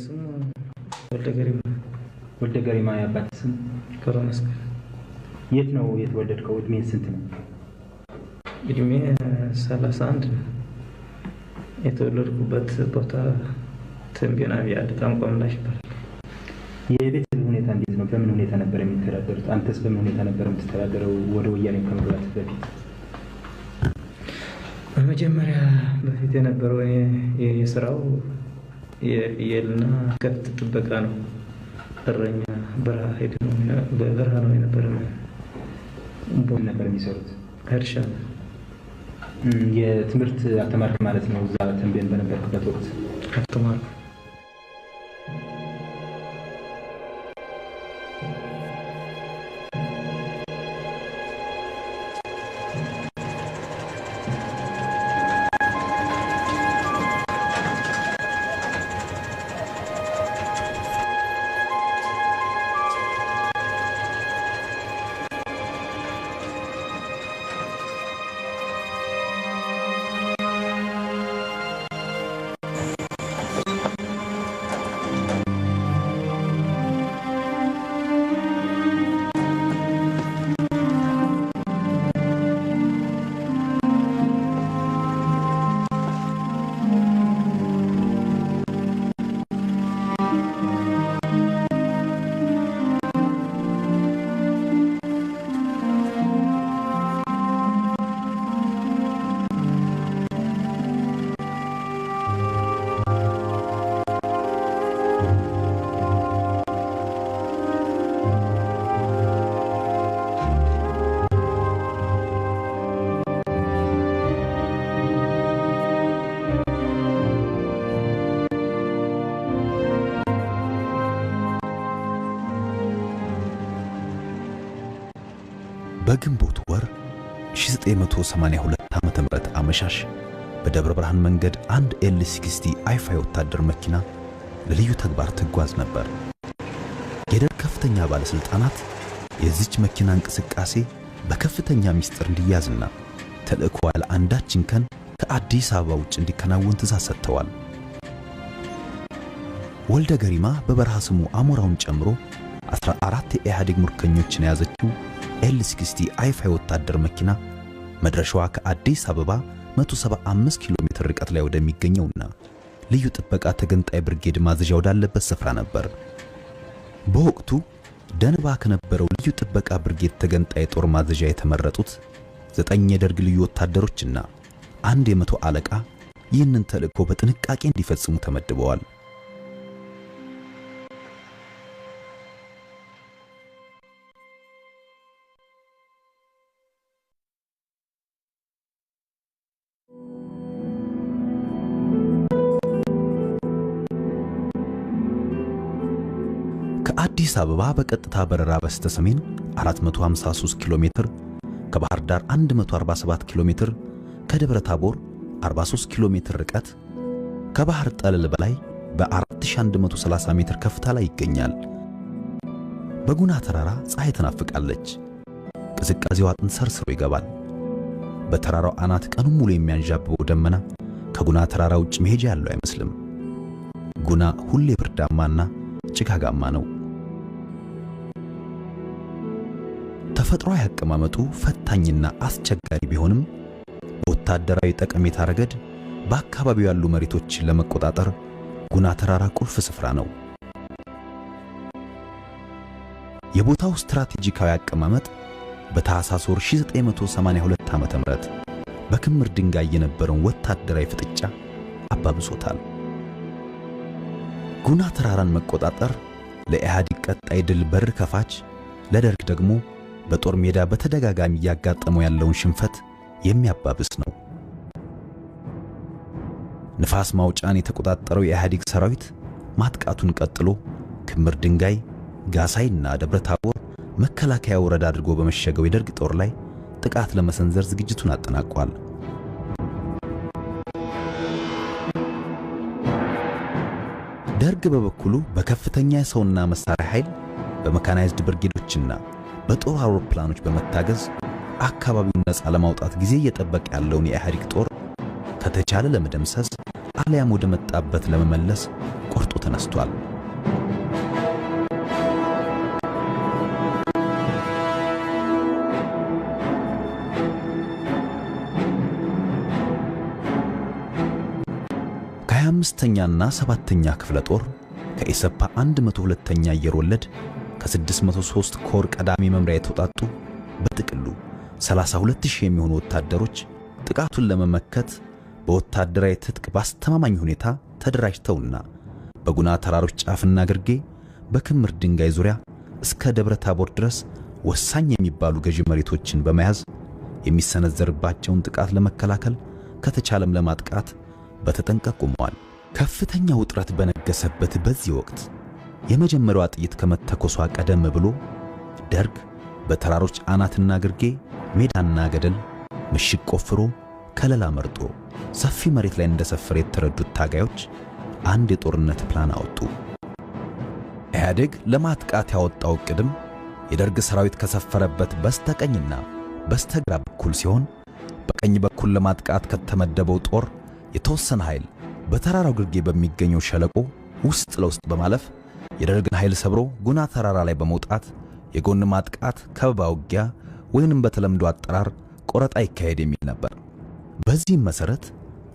ስም ወልደ ገሪማ። ወልደ ገሪማ የአባት ስም? ገብረ መስቀል። የት ነው የተወለድከው? እድሜ ስንት ነው? እድሜ 31 ነው። የተወለድኩበት ቦታ ተንቤን አብይ ዓዲ ጣንቋ ምላሽ ይባላል። የቤተሰብ ሁኔታ እንዴት ነው? በምን ሁኔታ ነበር የሚተዳደሩት? አንተስ በምን ሁኔታ ነበር የምትተዳደረው ወደ ወያኔ ከመግባት በፊት? በመጀመሪያ በፊት የነበረው የስራው የፍየልና ከብት ጥበቃ ነው። እረኛ በረሃ ሄደ ነው፣ በበረሃ ነው የነበረ። ምን ነበር የሚሰሩት? እርሻ ነው። የትምህርት አልተማርክ ማለት ነው? እዛ ተንቤን በነበርክበት ወቅት? አልተማርኩም። በግንቦት ወር 1982 ዓ.ም አመሻሽ በደብረ ብርሃን መንገድ አንድ L 60 አይፋ ወታደር መኪና ለልዩ ተግባር ትጓዝ ነበር። የደርግ ከፍተኛ ባለስልጣናት የዚች መኪና እንቅስቃሴ በከፍተኛ ምስጢር እንዲያዝና ተልእኮዋ ያለ አንዳች እንከን ከአዲስ አበባ ውጭ እንዲከናወን ትእዛዝ ሰጥተዋል። ወልደ ገሪማ በበረሃ ስሙ አሞራውን ጨምሮ 14 የኢህአዴግ ምርኮኞችን የያዘችው L 60 አይፋ ወታደር መኪና መድረሻዋ ከአዲስ አበባ 175 ኪሎ ሜትር ርቀት ላይ ወደሚገኘውና ልዩ ጥበቃ ተገንጣይ ብርጌድ ማዘዣ ወዳለበት ስፍራ ነበር። በወቅቱ ደንባ ከነበረው ልዩ ጥበቃ ብርጌድ ተገንጣይ ጦር ማዘዣ የተመረጡት 9 የደርግ ልዩ ወታደሮችና አንድ የመቶ አለቃ ይህንን ተልእኮ በጥንቃቄ እንዲፈጽሙ ተመድበዋል። ከአዲስ አበባ በቀጥታ በረራ በስተሰሜን 453 ኪሎ ሜትር፣ ከባህር ዳር 147 ኪሎ ሜትር፣ ከደብረ ታቦር 43 ኪሎ ሜትር ርቀት ከባህር ጠለል በላይ በ4130 ሜትር ከፍታ ላይ ይገኛል። በጉና ተራራ ፀሐይ ትናፍቃለች። ቅዝቃዜው አጥንት ሰርስሮ ይገባል። በተራራው አናት ቀኑን ሙሉ የሚያንዣብበው ደመና ከጉና ተራራ ውጭ መሄጃ ያለው አይመስልም። ጉና ሁሌ ብርዳማና ጭጋጋማ ነው። ተፈጥሯዊ አቀማመጡ ፈታኝና አስቸጋሪ ቢሆንም በወታደራዊ ጠቀሜታ ረገድ በአካባቢው ያሉ መሬቶችን ለመቆጣጠር ጉና ተራራ ቁልፍ ስፍራ ነው። የቦታው ስትራቴጂካዊ አቀማመጥ በታህሳስ ወር 1982 ዓ.ም በክምር ድንጋይ የነበረውን ወታደራዊ ፍጥጫ አባብሶታል። ጉና ተራራን መቆጣጠር ለኢህአዴግ ቀጣይ ድል በር ከፋች፣ ለደርግ ደግሞ በጦር ሜዳ በተደጋጋሚ እያጋጠመው ያለውን ሽንፈት የሚያባብስ ነው። ንፋስ ማውጫን የተቆጣጠረው የኢህአዴግ ሰራዊት ማጥቃቱን ቀጥሎ ክምር ድንጋይ፣ ጋሳይና ደብረ ታቦር መከላከያ ወረዳ አድርጎ በመሸገው የደርግ ጦር ላይ ጥቃት ለመሰንዘር ዝግጅቱን አጠናቋል። ደርግ በበኩሉ በከፍተኛ የሰውና መሳሪያ ኃይል በመካናይዝድ ብርጌዶችና በጦር አውሮፕላኖች በመታገዝ አካባቢውን ነፃ ለማውጣት ጊዜ እየጠበቀ ያለውን የኢህአዴግ ጦር ከተቻለ ለመደምሰስ አሊያም ወደ መጣበት ለመመለስ ቆርጦ ቆርጦ ተነስቷል። ከ25ኛና 7ኛ ክፍለ ጦር ከኢሰፓ 102ኛ አየር ወለድ ከ603 ኮር ቀዳሚ መምሪያ የተውጣጡ በጥቅሉ 32000 የሚሆኑ ወታደሮች ጥቃቱን ለመመከት በወታደራዊ ትጥቅ ባስተማማኝ ሁኔታ ተደራጅተውና በጉና ተራሮች ጫፍና ግርጌ በክምር ድንጋይ ዙሪያ እስከ ደብረ ታቦር ድረስ ወሳኝ የሚባሉ ገዢ መሬቶችን በመያዝ የሚሰነዘርባቸውን ጥቃት ለመከላከል ከተቻለም ለማጥቃት በተጠንቀቅ ቆመዋል። ከፍተኛ ውጥረት በነገሰበት በዚህ ወቅት የመጀመሪያዋ ጥይት ከመተኮሷ ቀደም ብሎ ደርግ በተራሮች አናትና ግርጌ ሜዳና ገደል ምሽግ ቆፍሮ ከለላ መርጦ ሰፊ መሬት ላይ እንደሰፈረ የተረዱት ታጋዮች አንድ የጦርነት ፕላን አወጡ። ኢህአዴግ ለማጥቃት ያወጣው እቅድም የደርግ ሰራዊት ከሰፈረበት በስተቀኝና በስተግራ በኩል ሲሆን በቀኝ በኩል ለማጥቃት ከተመደበው ጦር የተወሰነ ኃይል በተራራው ግርጌ በሚገኘው ሸለቆ ውስጥ ለውስጥ በማለፍ የደርግን ኃይል ሰብሮ ጉና ተራራ ላይ በመውጣት የጎን ማጥቃት፣ ከበባ ውጊያ ወይንም በተለምዶ አጠራር ቆረጣ ይካሄድ የሚል ነበር። በዚህም መሰረት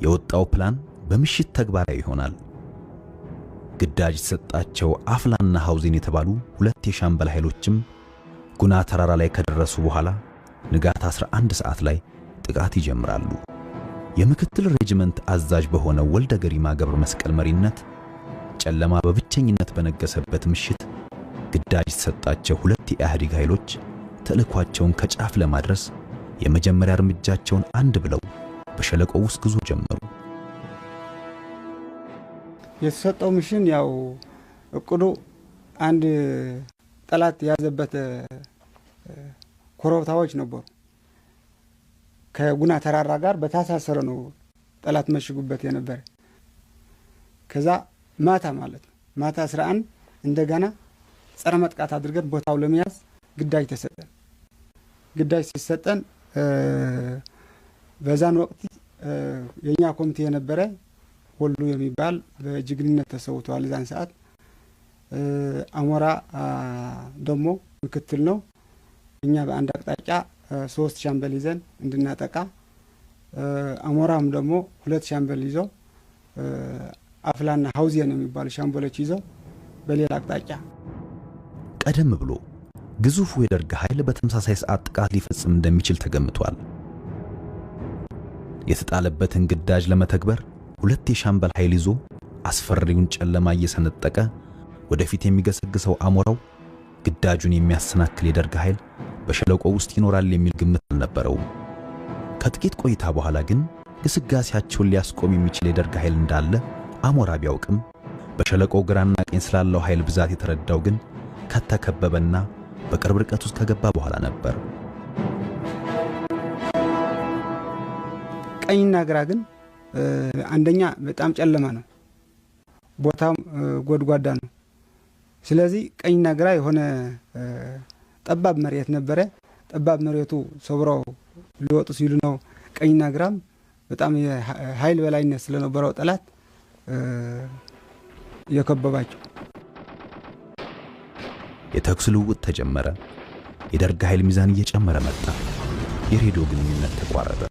የወጣው ፕላን በምሽት ተግባራዊ ይሆናል። ግዳጅ የተሰጣቸው አፍላና ሐውዜን የተባሉ ሁለት የሻምበል ኃይሎችም ጉና ተራራ ላይ ከደረሱ በኋላ ንጋት 11 ሰዓት ላይ ጥቃት ይጀምራሉ። የምክትል ሬጅመንት አዛዥ በሆነው ወልደ ገሪማ ገብረ መስቀል መሪነት ጨለማ በብቸኝነት በነገሰበት ምሽት ግዳጅ የተሰጣቸው ሁለት የኢህአዴግ ኃይሎች ተልዕኳቸውን ከጫፍ ለማድረስ የመጀመሪያ እርምጃቸውን አንድ ብለው በሸለቆው ውስጥ ጉዞ ጀመሩ። የተሰጠው mission ያው እቅዱ አንድ ጠላት የያዘበት ኮረብታዎች ነበሩ። ከጉና ተራራ ጋር በታሳሰረ ነው ጠላት መሽጉበት የነበረ። ከዛ ማታ ማለት ነው ማታ 11 እንደገና ጸረ መጥቃት አድርገን ቦታው ለመያዝ ግዳጅ ተሰጠን። ግዳጅ ሲሰጠን በዛን ወቅት የኛ ኮሚቴ የነበረ ወሉ የሚባል በጀግንነት ተሰውቷል። እዛን ሰዓት አሞራ ደግሞ ምክትል ነው። እኛ በአንድ አቅጣጫ 3 ሻምበል ይዘን እንድናጠቃ፣ አሞራም ደግሞ 2 ሻምበል ይዘው አፍላና ሐውዜን የሚባሉ ሻምበሎች ይዘው በሌላ አቅጣጫ። ቀደም ብሎ ግዙፉ የደርግ ኃይል በተመሳሳይ ሰዓት ጥቃት ሊፈጽም እንደሚችል ተገምቷል። የተጣለበትን ግዳጅ ለመተግበር ሁለት የሻምበል ኃይል ይዞ አስፈሪውን ጨለማ እየሰነጠቀ ወደፊት የሚገሰግሰው አሞራው ግዳጁን የሚያሰናክል የደርግ ኃይል በሸለቆው ውስጥ ይኖራል የሚል ግምት አልነበረውም። ከጥቂት ቆይታ በኋላ ግን ግስጋሴያቸውን ሊያስቆም የሚችል የደርግ ኃይል እንዳለ አሞራ ቢያውቅም በሸለቆው ግራና ቀኝ ስላለው ኃይል ብዛት የተረዳው ግን ከተከበበና በቅርብ ርቀት ውስጥ ከገባ በኋላ ነበር። ቀኝና ግራ ግን አንደኛ በጣም ጨለማ ነው፣ ቦታው ጎድጓዳ ነው። ስለዚህ ቀኝና ግራ የሆነ ጠባብ መሬት ነበረ። ጠባብ መሬቱ ሰብረው ሊወጡ ሲሉ ነው ቀኝና ግራም በጣም የኃይል በላይነት ስለነበረው ጠላት የከበባቸው። የተኩስ ልውውጥ ተጀመረ። የደርግ ኃይል ሚዛን እየጨመረ መጣ። የሬዲዮ ግንኙነት ተቋረጠ።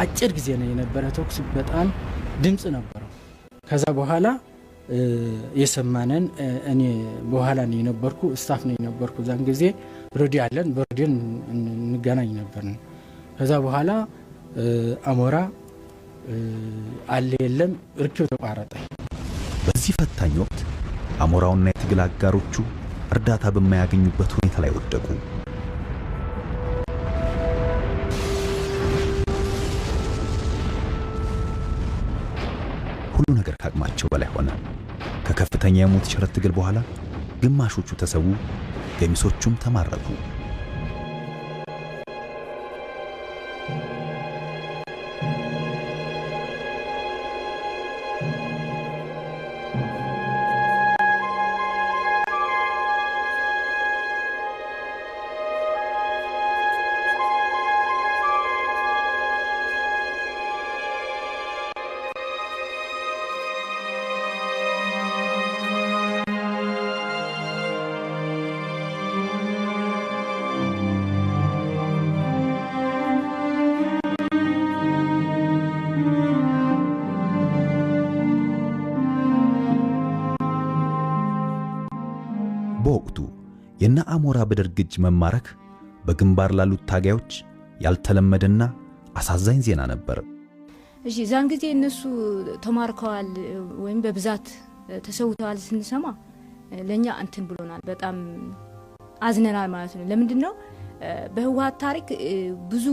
አጭር ጊዜ ነው የነበረ ተኩስ፣ በጣም ድምጽ ነበረው። ከዛ በኋላ የሰማነን እኔ በኋላ ነው የነበርኩ፣ staff ነው የነበርኩ። ዛን ጊዜ ሬዲዮ አለን፣ በሬዲዮ እንገናኝ ነበር። ከዛ በኋላ አሞራ አለ የለም ርክብ ተቋረጠ። በዚህ ፈታኝ ወቅት አሞራውና የትግል አጋሮቹ እርዳታ በማያገኙበት ሁኔታ ላይ ወደቁ። ሁሉ ነገር ከአቅማቸው በላይ ሆነ። ከከፍተኛ የሞት ሽረት ትግል በኋላ ግማሾቹ ተሰዉ፣ ገሚሶቹም ተማረኩ። በወቅቱ የነ አሞራ በደርግ እጅ መማረክ በግንባር ላሉት ታጋዮች ያልተለመደና አሳዛኝ ዜና ነበር። እሺ፣ ዛን ጊዜ እነሱ ተማርከዋል ወይም በብዛት ተሰውተዋል ስንሰማ ለኛ እንትን ብሎናል፣ በጣም አዝነናል ማለት ነው። ለምንድን ነው፣ በህወሓት ታሪክ ብዙ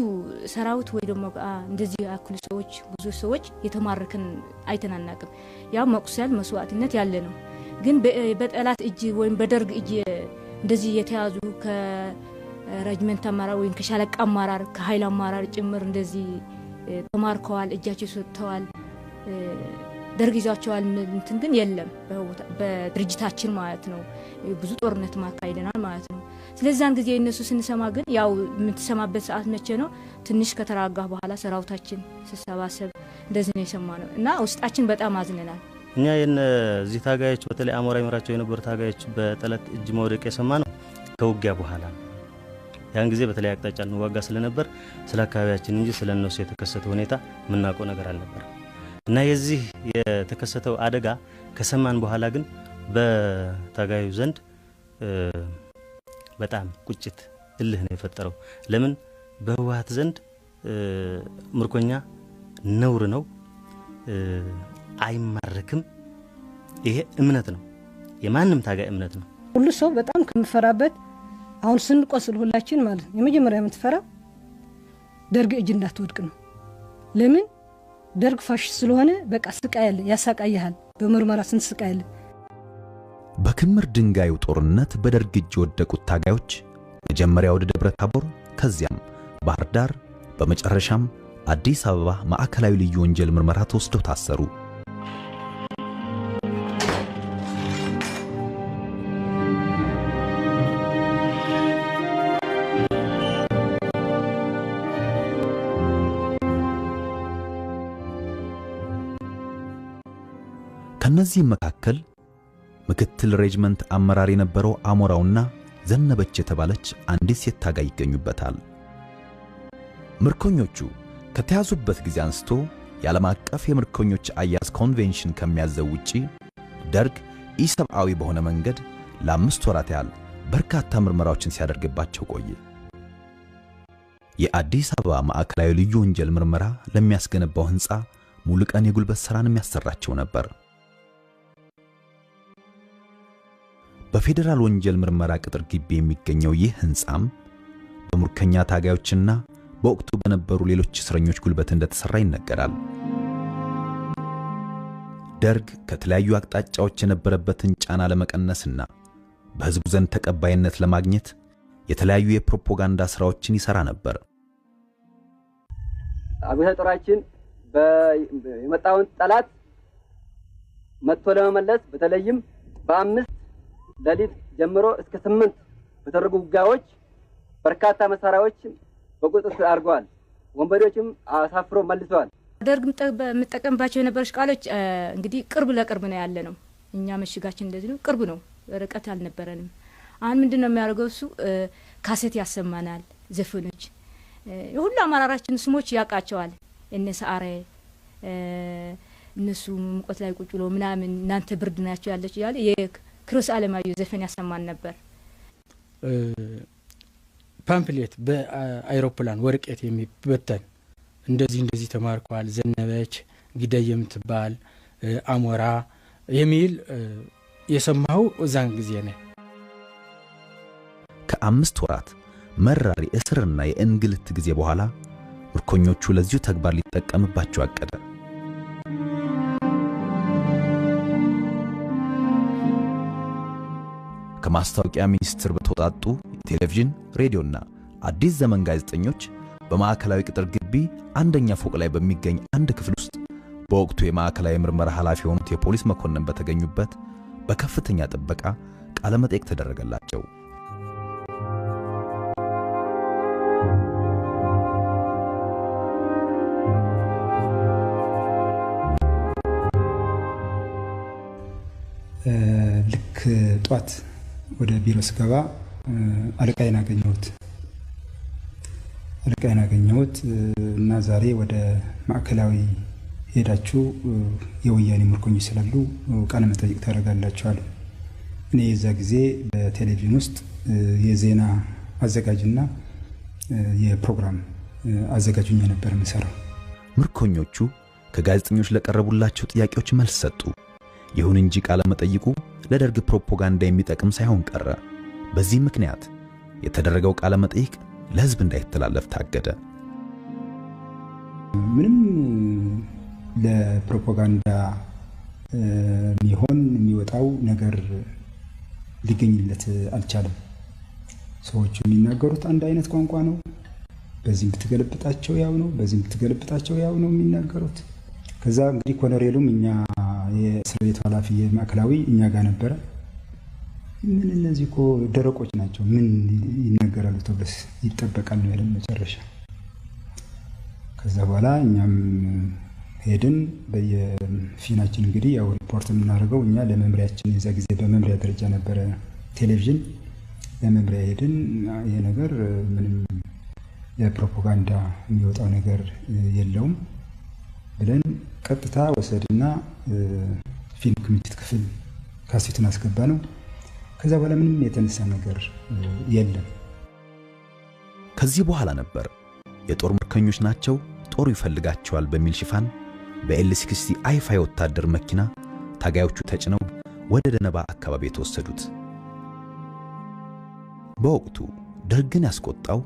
ሰራዊት ወይ ደግሞ እንደዚህ ያክሉ ሰዎች፣ ብዙ ሰዎች የተማረክን አይተን አናቅም። ያው መቁሰል መስዋዕትነት ያለ ነው። ግን በጠላት እጅ ወይም በደርግ እጅ እንደዚህ የተያዙ፣ ከሬጅመንት አመራር ወይም ከሻለቃ አመራር፣ ከኃይል አመራር ጭምር እንደዚህ ተማርከዋል፣ እጃቸው ሰጥተዋል፣ ደርግ ይዟቸዋል። እንትን ግን የለም በድርጅታችን ማለት ነው። ብዙ ጦርነት ማካሂደናል ማለት ነው። ስለዛን ጊዜ እነሱ ስንሰማ ግን ያው የምትሰማበት ሰዓት መቼ ነው? ትንሽ ከተረጋጋ በኋላ ሰራዊታችን ስሰባሰብ እንደዚህ ነው የሰማነው እና ውስጣችን በጣም አዝነናል። እኛ የነዚህ ታጋዮች፣ በተለይ አሞራ ይመራቸው የነበሩ ታጋዮች በጠላት እጅ መውደቅ የሰማነው ከውጊያ በኋላ ነው። ያን ጊዜ በተለይ አቅጣጫ እንዋጋ ስለነበር ስለ አካባቢያችን እንጂ ስለ እነሱ የተከሰተ ሁኔታ የምናውቀው ነገር አልነበረም። እና የዚህ የተከሰተው አደጋ ከሰማን በኋላ ግን በታጋዩ ዘንድ በጣም ቁጭት፣ እልህ ነው የፈጠረው። ለምን፣ በህወሓት ዘንድ ምርኮኛ ነውር ነው፣ አይማረክም። ይሄ እምነት ነው፣ የማንም ታጋይ እምነት ነው። ሁሉ ሰው በጣም ከምፈራበት፣ አሁን ስንቆስል ሁላችን ማለት ነው፣ የመጀመሪያ የምትፈራ ደርግ እጅ እንዳትወድቅ ነው። ለምን፣ ደርግ ፋሽስት ስለሆነ በቃ ስቃይ አለ፣ ያሳቃይሃል። በምርመራ ስንት ስቃይ አለ። በክምር ድንጋዩ ጦርነት በደርግ እጅ የወደቁት ታጋዮች መጀመሪያ ወደ ደብረ ታቦር፣ ከዚያም ባህር ዳር፣ በመጨረሻም አዲስ አበባ ማዕከላዊ ልዩ ወንጀል ምርመራ ተወስደው ታሰሩ። ከነዚህም መካከል ምክትል ሬጅመንት አመራር የነበረው አሞራውና ዘነበች የተባለች አንዲት ሴት ታጋይ ይገኙበታል። ምርኮኞቹ ከተያዙበት ጊዜ አንስቶ የዓለም አቀፍ የምርኮኞች አያያዝ ኮንቬንሽን ከሚያዘው ውጪ ደርግ ኢሰብአዊ በሆነ መንገድ ለ5 ወራት ያህል በርካታ ምርመራዎችን ሲያደርግባቸው ቆየ። የአዲስ አበባ ማዕከላዊ ልዩ ወንጀል ምርመራ ለሚያስገነባው ሕንፃ ሙሉ ቀን የጉልበት ሥራንም ያሰራቸው ነበር። በፌዴራል ወንጀል ምርመራ ቅጥር ግቢ የሚገኘው ይህ ሕንፃም በምርኮኛ ታጋዮችና በወቅቱ በነበሩ ሌሎች እስረኞች ጉልበት እንደተሰራ ይነገራል። ደርግ ከተለያዩ አቅጣጫዎች የነበረበትን ጫና ለመቀነስና በሕዝቡ ዘንድ ተቀባይነት ለማግኘት የተለያዩ የፕሮፓጋንዳ ስራዎችን ይሰራ ነበር። አብዮታዊ ጦራችን የመጣውን ጠላት መትቶ ለመመለስ በተለይም በ5 ሌሊት ጀምሮ እስከ 8 በተደረጉ ውጊያዎች በርካታ መሳሪያዎች በቁጥጥር ስር አድርገዋል። ወንበዴዎችም አሳፍሮ መልሰዋል። ደርግ የምጠቀምባቸው የነበረች ቃሎች እንግዲህ ቅርብ ለቅርብ ነው ያለ ነው። እኛ ምሽጋችን እንደዚህ ነው፣ ቅርብ ነው፣ ርቀት አልነበረንም። አሁን ምንድን ነው የሚያደርገው እሱ? ካሴት ያሰማናል፣ ዘፈኖች፣ የሁሉ አመራራችን ስሞች ያውቃቸዋል። እነ ሰአረ እነሱ ሙቀት ላይ ቁጭ ብሎ ምናምን፣ እናንተ ብርድ ናቸው ያለች እያለ የኪሮስ አለማየሁ ዘፈን ያሰማን ነበር። Pamphlet በአይሮፕላን ወረቀት የሚበተን፣ እንደዚህ እንደዚህ ተማርከዋል፣ ዘነበች፣ ግደይ የምትባል፣ አሞራ የሚል የሰማሁ እዛን ጊዜ ነው። ከ5 ወራት መራር የእስርና የእንግልት ጊዜ በኋላ ምርኮኞቹ ለዚሁ ተግባር ሊጠቀምባቸው አቀደ። ከማስታወቂያ ሚኒስቴር በተውጣጡ የቴሌቪዥን፣ ሬዲዮና አዲስ ዘመን ጋዜጠኞች በማዕከላዊ ቅጥር ግቢ አንደኛ ፎቅ ላይ በሚገኝ አንድ ክፍል ውስጥ በወቅቱ የማዕከላዊ ምርመራ ኃላፊ የሆኑት የፖሊስ መኮንን በተገኙበት በከፍተኛ ጥበቃ ቃለ መጠይቅ ተደረገላቸው። ልክ ጧት ወደ ቢሮ ስገባ አለቃዬን አገኘሁት። አለቃዬን አገኘሁት እና ዛሬ ወደ ማዕከላዊ ሄዳችሁ የወያኔ ምርኮኞች ስላሉ ቃለ መጠይቅ ታደርጋላችሁ አሉ። እኔ የዛ ጊዜ በቴሌቪዥን ውስጥ የዜና አዘጋጅና የፕሮግራም አዘጋጅ ሆኜ ነበር የምሰራው። ምርኮኞቹ ከጋዜጠኞች ለቀረቡላቸው ጥያቄዎች መልስ ሰጡ። ይሁን እንጂ ቃለ መጠይቁ ለደርግ ፕሮፓጋንዳ የሚጠቅም ሳይሆን ቀረ። በዚህ ምክንያት የተደረገው ቃለ መጠይቅ ለሕዝብ እንዳይተላለፍ ታገደ። ምንም ለፕሮፓጋንዳ የሚሆን የሚወጣው ነገር ሊገኝለት አልቻለም። ሰዎቹ የሚናገሩት አንድ አይነት ቋንቋ ነው። በዚህም ብትገለብጣቸው ያው ነው፣ በዚህም ብትገለብጣቸው ያው ነው የሚናገሩት። ከዛ እንግዲህ ኮሎኔሉም እኛ የእስር ቤቱ ኃላፊ የማዕከላዊ እኛ ጋር ነበረ። ምን እነዚህ እኮ ደረቆች ናቸው፣ ምን ይናገራሉ ተብሎስ ይጠበቃል ነው ያለን መጨረሻ። ከዛ በኋላ እኛም ሄድን። በየፊናችን እንግዲህ ያው ሪፖርት የምናደርገው እኛ ለመምሪያችን፣ የዛ ጊዜ በመምሪያ ደረጃ ነበረ ቴሌቪዥን፣ ለመምሪያ ሄድን። ይሄ ነገር ምንም ለፕሮፓጋንዳ የሚወጣው ነገር የለውም ብለን ቀጥታ ወሰድና ፊልም ክምችት ክፍል ካሴቱን አስገባ ነው። ከዛ በኋላ ምንም የተነሳ ነገር የለም። ከዚህ በኋላ ነበር የጦር ምርኮኞች ናቸው፣ ጦሩ ይፈልጋቸዋል በሚል ሽፋን በኤል 60 አይፋ ወታደር መኪና ታጋዮቹ ተጭነው ወደ ደነባ አካባቢ የተወሰዱት። በወቅቱ ደርግን ያስቆጣው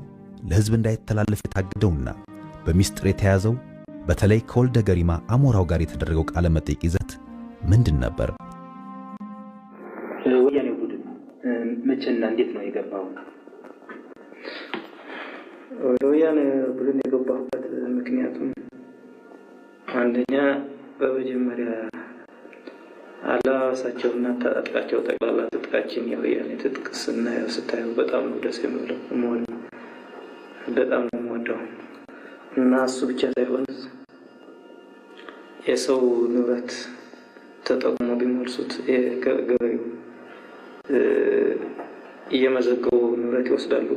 ለሕዝብ እንዳይተላለፍ የታገደውና በሚስጥር የተያዘው በተለይ ከወልደ ገሪማ አሞራው ጋር የተደረገው ቃለ መጠይቅ ይዘት ምንድን ነበር? ወያኔው ቡድን መቼና እንዴት ነው የገባው? ወደ ወያኔ ቡድን የገባሁበት ምክንያቱም አንደኛ በመጀመሪያ አለባበሳቸውና አታጣጥቃቸው ጠቅላላ ትጥቃችን የወያኔ ትጥቅ ስናየው ስታየው በጣም ነው ደስ የሚለው፣ በጣም ነው የምወደው። እና እሱ ብቻ ሳይሆን የሰው ንብረት ተጠቅሞ ቢሞልሱት ገበሬው እየመዘገቡ ንብረት ይወስዳሉ።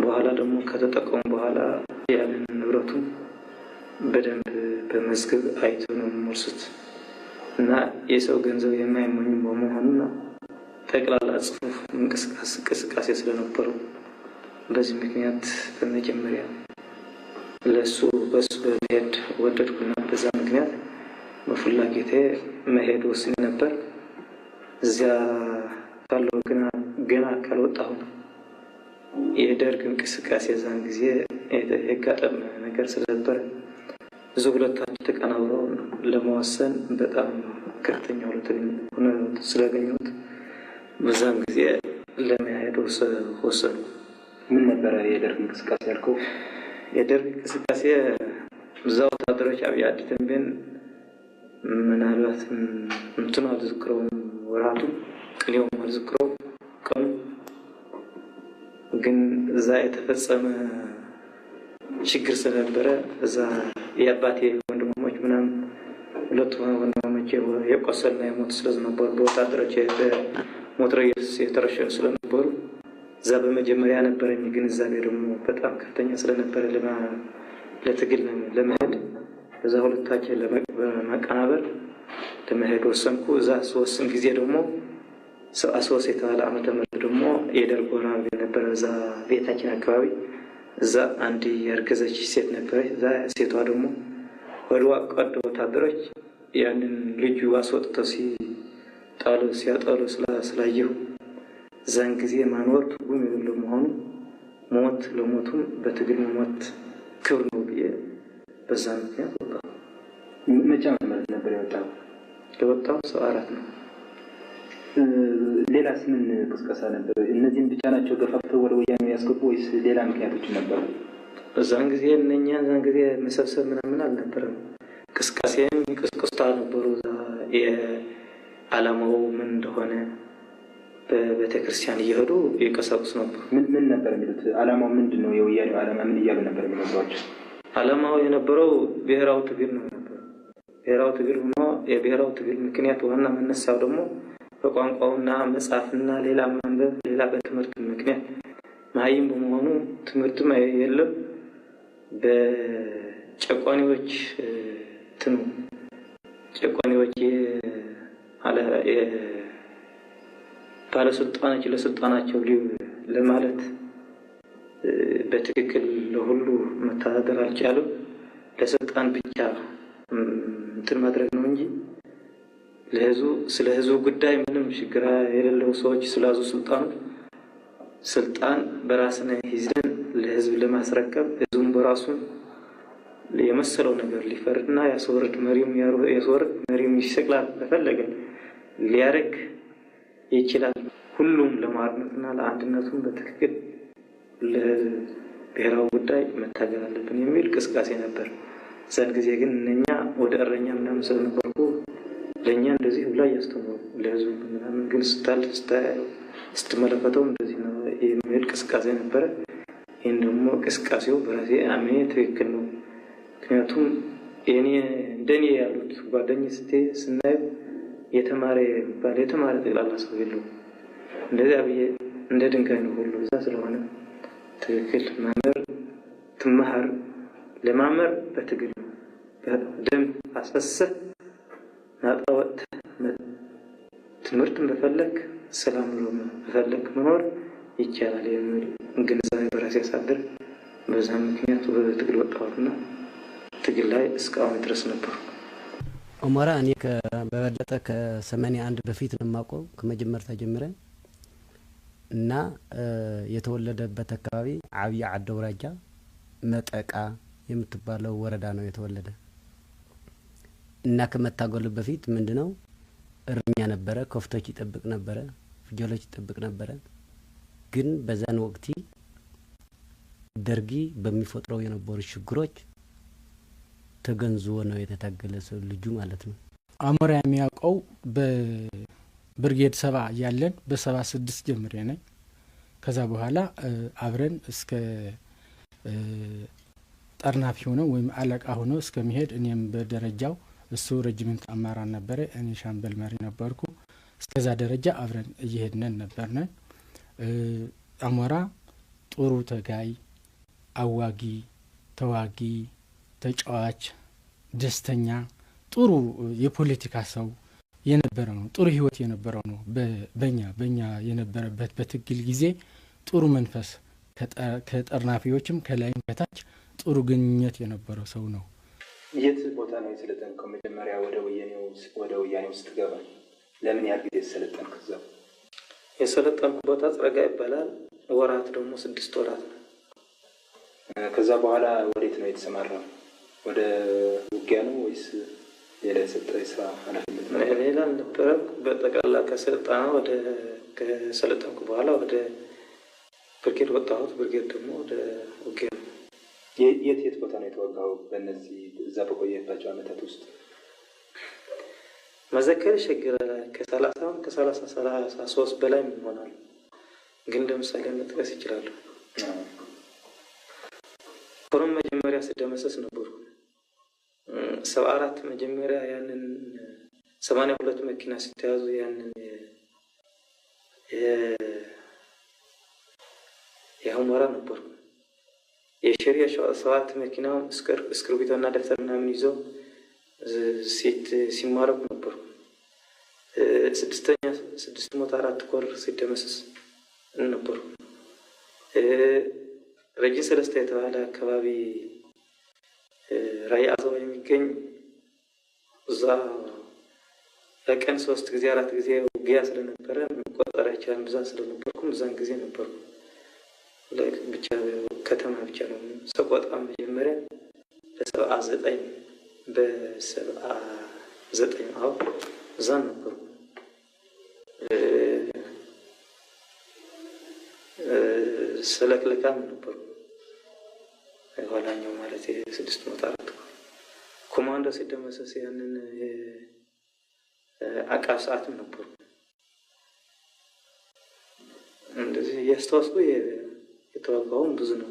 በኋላ ደግሞ ከተጠቀሙ በኋላ ያንን ንብረቱ በደንብ በመዝገብ አይቶ ነው የሚሞልሱት። እና የሰው ገንዘብ የማይመኙ በመሆኑና ጠቅላላ ጽሁፍ እንቅስቃሴ ስለነበረው በዚህ ምክንያት በመጀመሪያ ለሱ በሱ በመሄድ ወደድኩና በዛ ምክንያት በፍላጎቴ መሄድ ወስኜ ነበር። እዚያ ካለው ገና ካልወጣሁ የደርግ እንቅስቃሴ ዛን ጊዜ የጋጠመ ነገር ስለነበረ ብዙ ሁለታቸው ተቀናብረው ለመወሰን በጣም ከፍተኛ ሆነ ስላገኘሁት በዛም ጊዜ ለመሄድ ወሰኑ። ምን ነበረ የደርግ እንቅስቃሴ ያልከው? የደርግ እንቅስቃሴ እዛ ወታደሮች አብይ አዲ ተንቤን ምናልባት እንትኑ አልዝክረውም፣ ወራቱ ቅኔውም አልዝክረውም ቀኑ፣ ግን እዛ የተፈጸመ ችግር ስለነበረ እዛ የአባቴ ወንድማሞች ምናምን ሁለቱ ወንድማሞች የቆሰሉና የሞቱ ስለነበሩ በወታደሮች በሞትረየስ የተረሸኑ ስለነበሩ እዛ በመጀመሪያ ነበረኝ ግንዛቤ ደግሞ በጣም ከፍተኛ ስለነበረ ለትግል ለመሄድ በዛ ሁለታችን ለመቀናበር ለመሄድ ወሰንኩ። እዛ ስወስን ጊዜ ደግሞ 73 የተባለ ዓመተ ምህረት ደግሞ የደርግ ወራሪ ነበረ እዛ ቤታችን አካባቢ። እዛ አንድ ያርገዘች ሴት ነበረች። እዛ ሴቷ ደግሞ ወድዋ ቀዶ ወታደሮች ያንን ልጁ አስወጥተው ሲጣሉ ሲያጠሉ ስላየሁ እዛን ጊዜ ማኖር ትርጉም የሌለው መሆኑ ሞት ለሞቱም በትግል መሞት ክብር ነው ብዬ በዛ ምክንያት ወጣሁ። መቼ ዓመተ ምህረት ነበር የወጣው? የወጣው 74 ነው። ሌላስ ምን ቅስቀሳ ነበር? እነዚህን ብቻ ናቸው ገፋፍተው ወደ ወያኔ ያስገቡ ወይስ ሌላ ምክንያቶች ነበሩ? እዛን ጊዜ እነኛ እዛን ጊዜ መሰብሰብ ምናምን አልነበረም። ቅስቀሴም ቅስቅስታ ነበሩ። የዓላማው ምን እንደሆነ በቤተክርስቲያን እየሄዱ ይቀሳቅሱ ነበር። ምን ነበር የሚሉት? ዓላማው ምንድን ነው? የወያኔው ዓላማ ምን እያሉ ነበር የሚነግሯቸው? ዓላማው የነበረው ብሔራዊ ትግል ነው ነበር። ብሔራዊ ትግል ሆኖ የብሔራዊ ትግል ምክንያት ዋና መነሳው ደግሞ በቋንቋውና መጻፍና ሌላ ማንበብ ሌላ በትምህርት ምክንያት መሀይም በመሆኑ ትምህርትም የለም። በጨቋኒዎች ትኑ ጨቋኒዎች ባለስልጣኖች ለስልጣናቸው ለማለት በትክክል ለሁሉ መተዳደር አልቻሉም። ለስልጣን ብቻ እንትን ማድረግ ነው እንጂ ለህዝቡ ስለ ህዝቡ ጉዳይ ምንም ችግር የሌለው ሰዎች ስላዙ ስልጣኑ ስልጣን በራስን ይዘን ለህዝብ ለማስረከብ ህዝቡም በራሱን የመሰለው ነገር ሊፈርድና ያስወርድ፣ መሪውም ያስወርድ፣ መሪውም ይሰቅላል፣ በፈለገ ሊያደርግ ይችላል። ሁሉም ለማርነትና ለአንድነቱም በትክክል ለብሔራዊ ጉዳይ መታገል አለብን የሚል ቅስቃሴ ነበር። እዛን ጊዜ ግን እነኛ ወደ እረኛ ምናምን ስለነበርኩ ለእኛ እንደዚህ ብላ እያስተምሩ ለህዝቡ ምናምን ግን ስታልፍ ስታየው ስትመለከተው እንደዚህ ነው የሚል ቅስቃሴ ነበረ። ይህን ደግሞ ቅስቃሴው በራሴ አምኔ ትክክል ነው። ምክንያቱም እንደኔ ያሉት ጓደኞች ስናየው የተማረ የሚባል የተማረ ጠቅላላ ሰው የለውም። እንደዚያ ብዬ እንደ ድንጋይ ነው ሁሉ እዛ ስለሆነ ትክክል መምህር ትመሃር ለማመር በትግል ነው። ደም አስፈሰህ ናጣ ወጥተህ ትምህርትን በፈለግ ሰላም በፈለግ መኖር ይቻላል የሚል ግንዛቤ በራሴ ያሳድር። በዛ ምክንያት ወደ ትግል ወጣሁትና ትግል ላይ እስካሁን ድረስ ነበሩ። አሞራ እኔ በበለጠ ከ81 በፊት ነው የማውቀው ከመጀመርታ ጀምረ እና የተወለደበት አካባቢ ዓብይ ዓዲ አውራጃ መጠቃ የምትባለው ወረዳ ነው የተወለደ እና ከመታገሉ በፊት ምንድነው እረኛ ነበረ። ከፍቶች ይጠብቅ ነበረ፣ ፍየሎች ይጠብቅ ነበረ። ግን በዛን ወቅት ደርጊ በሚፈጥረው የነበሩ ችግሮች ተገንዝቦ ነው የተታገለ ሰው ልጁ ማለት ነው። አሞራ የሚያውቀው በብርጌድ 70 እያለን በ76 ጀምሬ ነኝ። ከዛ በኋላ አብረን እስከ ጠርናፊ ሆነው ወይም አለቃ ሆነው እስከሚሄድ እኔም በደረጃው እሱ regiment አመራር ነበረ፣ እኔ ሻምበል መሪ ነበርኩ። እስከዛ ደረጃ አብረን እየሄድነን ነበርነ። አሞራ ጥሩ ተጋይ፣ አዋጊ፣ ተዋጊ፣ ተጫዋች፣ ደስተኛ፣ ጥሩ የፖለቲካ ሰው የነበረ ነው። ጥሩ ህይወት የነበረው ነው። በኛ የነበረበት በትግል ጊዜ ጥሩ መንፈስ ከጠርናፊዎችም ከላይም ከታች ጥሩ ግንኙነት የነበረው ሰው ነው። የት ቦታ ነው የሰለጠንከው? መጀመሪያ ወደ ወያኔው ስትገባ ለምን ያህል ጊዜ ሰለጠንክ? እዛው የሰለጠንኩ ቦታ ጽረጋ ይባላል። ወራት ደግሞ 6 ወራት ነው። ከዛ በኋላ ወዴት ነው የተሰማራው? ወደ ውጊያ ነው ወይስ ሌላ የሰጠ የስራ ኃላፊነት ነው? ሌላ አልነበረም። በጠቅላላ ከስልጠና ወደ ከሰለጠንኩ በኋላ ወደ ብርጌድ ወጣሁት። ብርጌድ ደግሞ ወደ ውጊያ ነው። የት የት ቦታ ነው የተዋጋው? በእነዚህ እዛ በቆየባቸው አመታት ውስጥ መዘከር ይቸግራል። ከ30 ከ33 በላይ ይሆናል። ግን ለምሳሌ መጥቀስ ይችላሉ። ሆኖም መጀመሪያ ስደመሰስ ነበርኩ። 74 መጀመሪያ ያንን 82 መኪና ሲተያዙ ያንን የሁመራ ነበርኩ። የሸሪያ 7 መኪናው እስክርቢቶና ደብተር ምናምን ይዘው ሲማረኩ ነበርኩ። ስድስተኛ 604 ኮር ሲደመሰስ ነበርኩ። ረጅም 3 የተባለ አካባቢ ራያ አዘባ የሚገኝ እዛ በቀን 3 ጊዜ 4 ጊዜ ውጊያ ስለነበረ መቆጣጠር አይቻልም። ብዛት ስለነበርኩም እዛን ጊዜ ነበርኩ። ብቻ ከተማ ብቻ ነው ሰቆጣ መጀመሪያ በ79 በ79 አዎ እዛን ነበርኩ። ሰለክለካም ነበርኩ። የኋላኛው ማለት 604 ኮማንዶ ሲደመሰስ ያንን አቃብ ሰዓትም ነበርኩ። እንደዚህ እያስታወስኩ የተዋጋውም ብዙ ነው።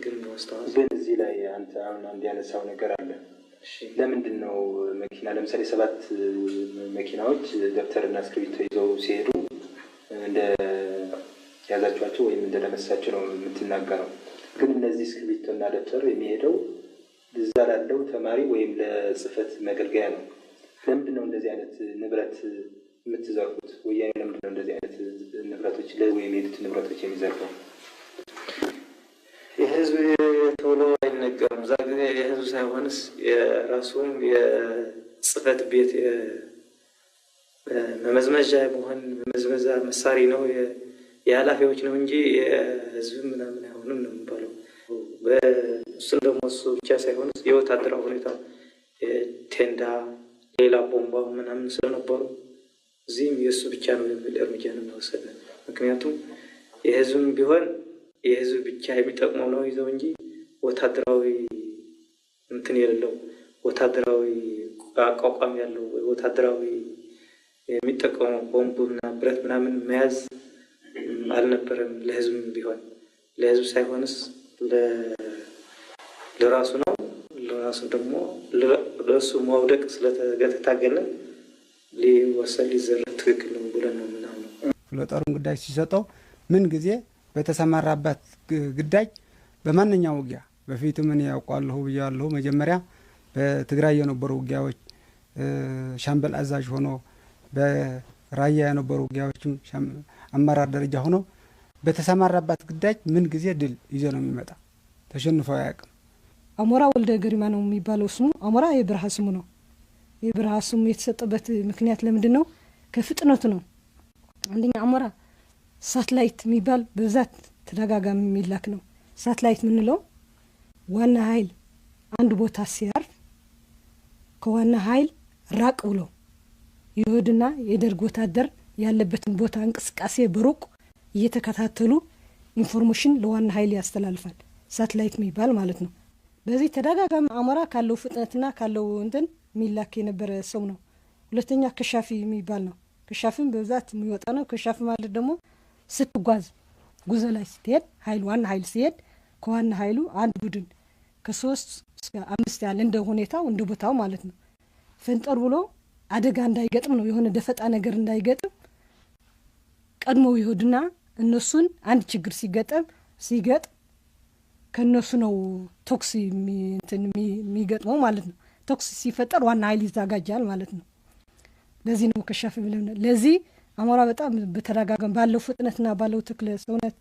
ግን በማስታወስ ግን እዚህ ላይ አንተ አሁን አንድ ያነሳው ነገር አለ። ለምንድን ነው መኪና ለምሳሌ 7 መኪናዎች ደብተርና እስክሪብቶ ይዘው ሲሄዱ እንደ ያዛችኋቸው ወይም እንደደመሰሳቸው ነው የምትናገረው። ግን እነዚህ እስክሪብቶና ደብተር የሚሄደው እዛ ላለው ተማሪ ወይም ለጽህፈት መገልገያ ነው። ለምንድን ነው እንደዚህ አይነት ንብረት የምትዘርፉት? ወያኔ ለምንድን ነው እንደዚህ አይነት ንብረቶች ለህዝቡ የሚሄዱትን ንብረቶች የሚዘርፈው? የህዝብ ተብሎ አይነገርም። እዛ ጊዜ የህዝብ ሳይሆንስ የራሱም የጽህፈት ቤት መመዝመዣ መሆን መመዝመዛ መሳሪ ነው፣ የኃላፊዎች ነው እንጂ የህዝብ ምናምን አይሆንም ነው የሚባለው። እሱን ደግሞ እሱ ብቻ ሳይሆን የወታደራዊ ሁኔታ ቴንዳ፣ ሌላ ቦምባ ምናምን ስለነበሩ እዚህም የእሱ ብቻ ነው የሚል እርምጃ ነው የሚወሰደ። ምክንያቱም የህዝብም ቢሆን የህዝብ ብቻ የሚጠቅመው ነው ይዘው እንጂ ወታደራዊ እንትን የሌለው፣ ወታደራዊ አቋቋም ያለው፣ ወታደራዊ የሚጠቀመው ቦምብና ብረት ምናምን መያዝ አልነበረም። ለህዝብም ቢሆን ለህዝብ ሳይሆንስ ለራሱ ነው። ለራሱ ደግሞ ለእሱ መውደቅ ስለተታገለ ሊወሰድ ሊዘረፍ ትክክል ነው ብለን ነው ምናምነው። ክፍለ ጦሩን ግዳጅ ሲሰጠው ምን ጊዜ በተሰማራበት ግዳጅ በማንኛውም ውጊያ በፊትም እኔ ያውቋለሁ ብያለሁ። መጀመሪያ በትግራይ የነበሩ ውጊያዎች ሻምበል አዛዥ ሆኖ፣ በራያ የነበሩ ውጊያዎችም አመራር ደረጃ ሆኖ በተሰማራባት ግዳጅ ምን ጊዜ ድል ይዞ ነው የሚመጣ፣ ተሸንፎ አያውቅም። አሞራ ወልደ ገሪማ ነው የሚባለው ስሙ። አሞራ የበረሃ ስሙ ነው። የበረሃ ስሙ የተሰጠበት ምክንያት ለምንድን ነው? ከፍጥነቱ ነው። አንደኛ አሞራ ሳትላይት የሚባል በብዛት ተደጋጋሚ የሚላክ ነው። ሳትላይት የምንለው ዋና ኃይል አንድ ቦታ ሲያርፍ ከዋና ኃይል ራቅ ብሎ ይሁድና የደርግ ወታደር ያለበትን ቦታ እንቅስቃሴ በሩቅ እየተከታተሉ information ለዋና ኃይል ያስተላልፋል። ሳትላይት የሚባል ማለት ነው። በዚህ ተደጋጋሚ አሞራ ካለው ፍጥነትና ካለው እንትን የሚላክ የነበረ ሰው ነው። ሁለተኛ ከሻፊ የሚባል ነው። ከሻፊም በብዛት የሚወጣ ነው። ከሻፊ ማለት ደግሞ ስትጓዝ ጉዞ ላይ ስትሄድ ኃይል ዋና ኃይል ሲሄድ ከዋና ኃይሉ አንድ ቡድን ከ3 እስከ 5 ያለ እንደ ሁኔታው እንደ ቦታው ማለት ነው ፈንጠር ብሎ አደጋ እንዳይገጥም ነው፣ የሆነ ደፈጣ ነገር እንዳይገጥም ቀድሞ ይሄድና እነሱን አንድ ችግር ሲገጥም ከነሱ ነው ተኩስ የሚገጥመው ማለት ነው። ተኩስ ሲፈጠር ዋና ኃይል ይዘጋጃል ማለት ነው። ለዚህ ነው ከሻፊ ብለን። ለዚህ አሞራ በጣም በተደጋጋሚ ባለው ፍጥነትና ባለው ተክለ ሰውነት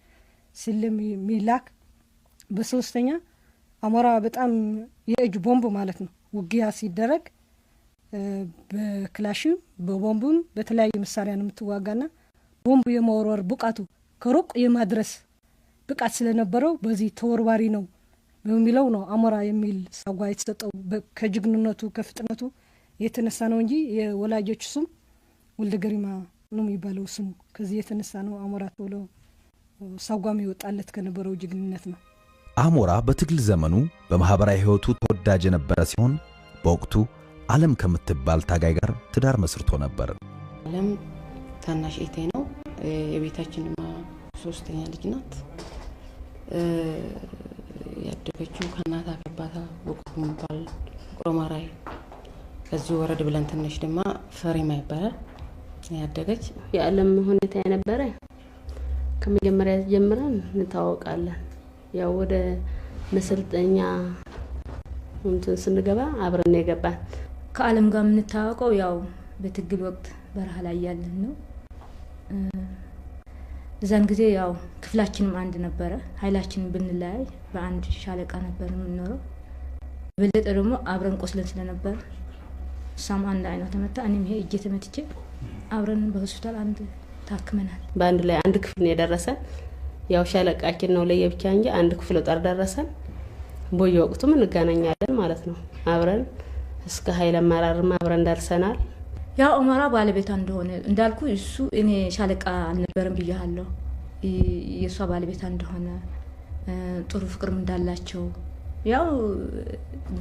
ስለሚላክ። በሶስተኛ አሞራ በጣም የእጅ ቦምብ ማለት ነው። ውጊያ ሲደረግ በክላሽም በቦምብም በተለያየ መሳሪያ ነው የምትዋጋና ቦምብ የመወርወር ብቃቱ ከሩቅ የማድረስ ብቃት ስለነበረው በዚህ ተወርዋሪ ነው በሚለው ነው አሞራ የሚል ሳጓ የተሰጠው፣ ከጀግንነቱ ከፍጥነቱ የተነሳ ነው እንጂ የወላጆች ስም ወልደ ገሪማ ነው የሚባለው ስሙ። ከዚህ የተነሳ ነው አሞራ ተብሎ ሳጓም ይወጣለት ከነበረው ጀግንነት ነው። አሞራ በትግል ዘመኑ በማህበራዊ ህይወቱ ተወዳጅ የነበረ ሲሆን በወቅቱ ዓለም ከምትባል ታጋይ ጋር ትዳር መስርቶ ነበር። ዓለም ታናሽ እህቴ ነው። የቤታችን ሶስተኛ ልጅ ናት። ያደገችው ከእናታ ከአባታ ውቅሮ የሚባል ውቅሮ ማራይ፣ ከዚህ ወረድ ብለን ትንሽ ድማ ፈሪማ ይባላል ያደገች። የዓለም ሁኔታ የነበረ ከመጀመሪያ ጀምረን እንታወቃለን። ያው ወደ መሰልጠኛ እንትን ስንገባ አብረን የገባን። ከዓለም ጋር የምንታወቀው ያው በትግል ወቅት በረሃ ላይ ያለን ነው። እዛን ጊዜ ያው ክፍላችንም አንድ ነበረ። ኃይላችንን ብንለያይ በአንድ ሻለቃ ነበር የምንኖረው። የበለጠ ደግሞ አብረን ቆስለን ስለነበር እሷም አንድ አይኗ ተመታ፣ እኔም ይሄ እጄ ተመትቼ አብረን በሆስፒታል አንድ ታክመናል። በአንድ ላይ አንድ ክፍል ነው የደረሰን። ያው ሻለቃችን ነው ለየብቻ እንጂ አንድ ክፍል ጦር ደረሰን። በየወቅቱም እንገናኛለን ማለት ነው። አብረን እስከ ኃይል አመራርም አብረን ደርሰናል። ያው አሞራ ባለቤቷ እንደሆነ እንዳልኩ እሱ እኔ ሻለቃ አልነበረም ብያለሁ። የእሷ ባለቤቷ እንደሆነ፣ ጥሩ ፍቅርም እንዳላቸው ያው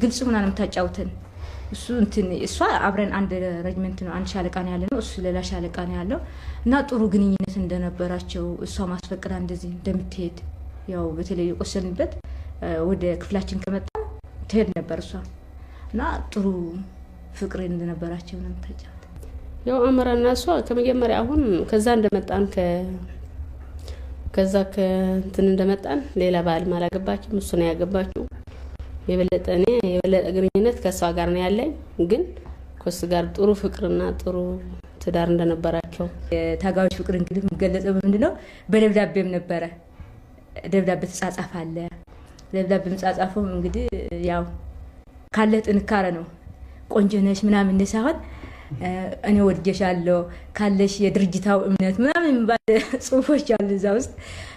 ግልጽ ምናምን የምታጫውተን እሱ እንትን እሷ አብረን አንድ regiment ነው፣ አንድ ሻለቃ ነው ያለ ነው፣ እሱ ሌላ ሻለቃ ነው ያለው እና ጥሩ ግንኙነት እንደነበራቸው፣ እሷ ማስፈቅዳ እንደዚህ እንደምትሄድ፣ ያው በተለይ የቆሰልንበት ወደ ክፍላችን ከመጣ ትሄድ ነበር እሷ እና ጥሩ ፍቅር እንደነበራቸው ነው የምታጫውተን። ያው አሞራና እሷ ከመጀመሪያ አሁን ከዛ እንደመጣን ከዛ ከእንትን እንደመጣን ሌላ ባልም አላገባችም፣ እሱ ነው ያገባችው። የበለጠ እኔ የበለጠ ግንኙነት ከእሷ ጋር ነው ያለኝ፣ ግን ከእሱ ጋር ጥሩ ፍቅርና ጥሩ ትዳር እንደነበራቸው። የታጋዮች ፍቅር እንግዲህ የሚገለጸው በምንድን ነው? በደብዳቤም ነበረ። ደብዳቤ ተጻጻፋለ። ደብዳቤ መጻጻፉም እንግዲህ ያው ካለ ጥንካሬ ነው። ቆንጆ ነሽ ምናምን ሳይሆን እኔ ወድጄሻለሁ ካለሽ የድርጅታው እምነት ምናምን የሚባል ጽሁፎች አሉ እዛ ውስጥ።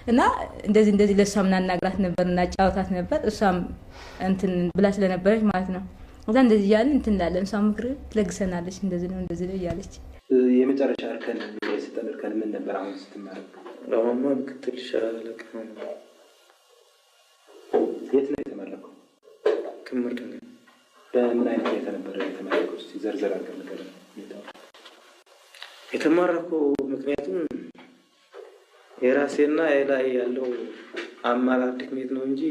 እና እንደዚህ እንደዚህ ለእሷም እናናግራት ነበር፣ እናጫወታት ነበር። እሷም እንትን ብላ ስለነበረች ማለት ነው። እዛ እንደዚህ እያልን እንትን እንላለን። እሷም ምክር ትለግሰናለች። እንደዚህ ነው እንደዚህ ነው እያለች። የመጨረሻ እርከን የሰጠን እርከን ምን ነበር? አሁን ስትመረቅ አሁንማ ምክትል ሻለቃ ነው። የት ነው የተመረቀው? ክምር ድንጋይ። በምን አይነት ሁኔታ ነበረ የተመረቀው? እስኪ ዘርዘር አድርገህ ንገረን ሁኔታውን። የተማረኩ ምክንያቱም የራሴና የላይ ያለው አመራር ድክመት ነው እንጂ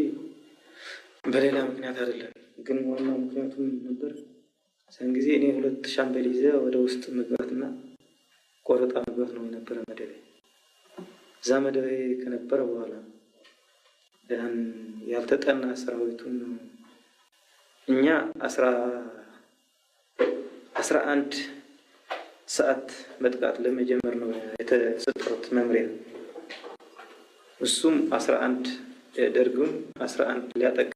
በሌላ ምክንያት አይደለም። ግን ዋናው ምክንያቱ ምን ነበር? ያን ጊዜ እኔ 2 ሻምበል ይዤ ወደ ውስጥ መግባትና ቆረጣ መግባት ነው የነበረ መደቤ። እዛ መደቤ ከነበረ በኋላ ያን ያልተጠና ሰራዊቱን እኛ 11 ሰዓት መጥቃት ለመጀመር ነው የተሰጠው መምሪያ። እሱም 11 ደርግም 11 ሊያጠቃ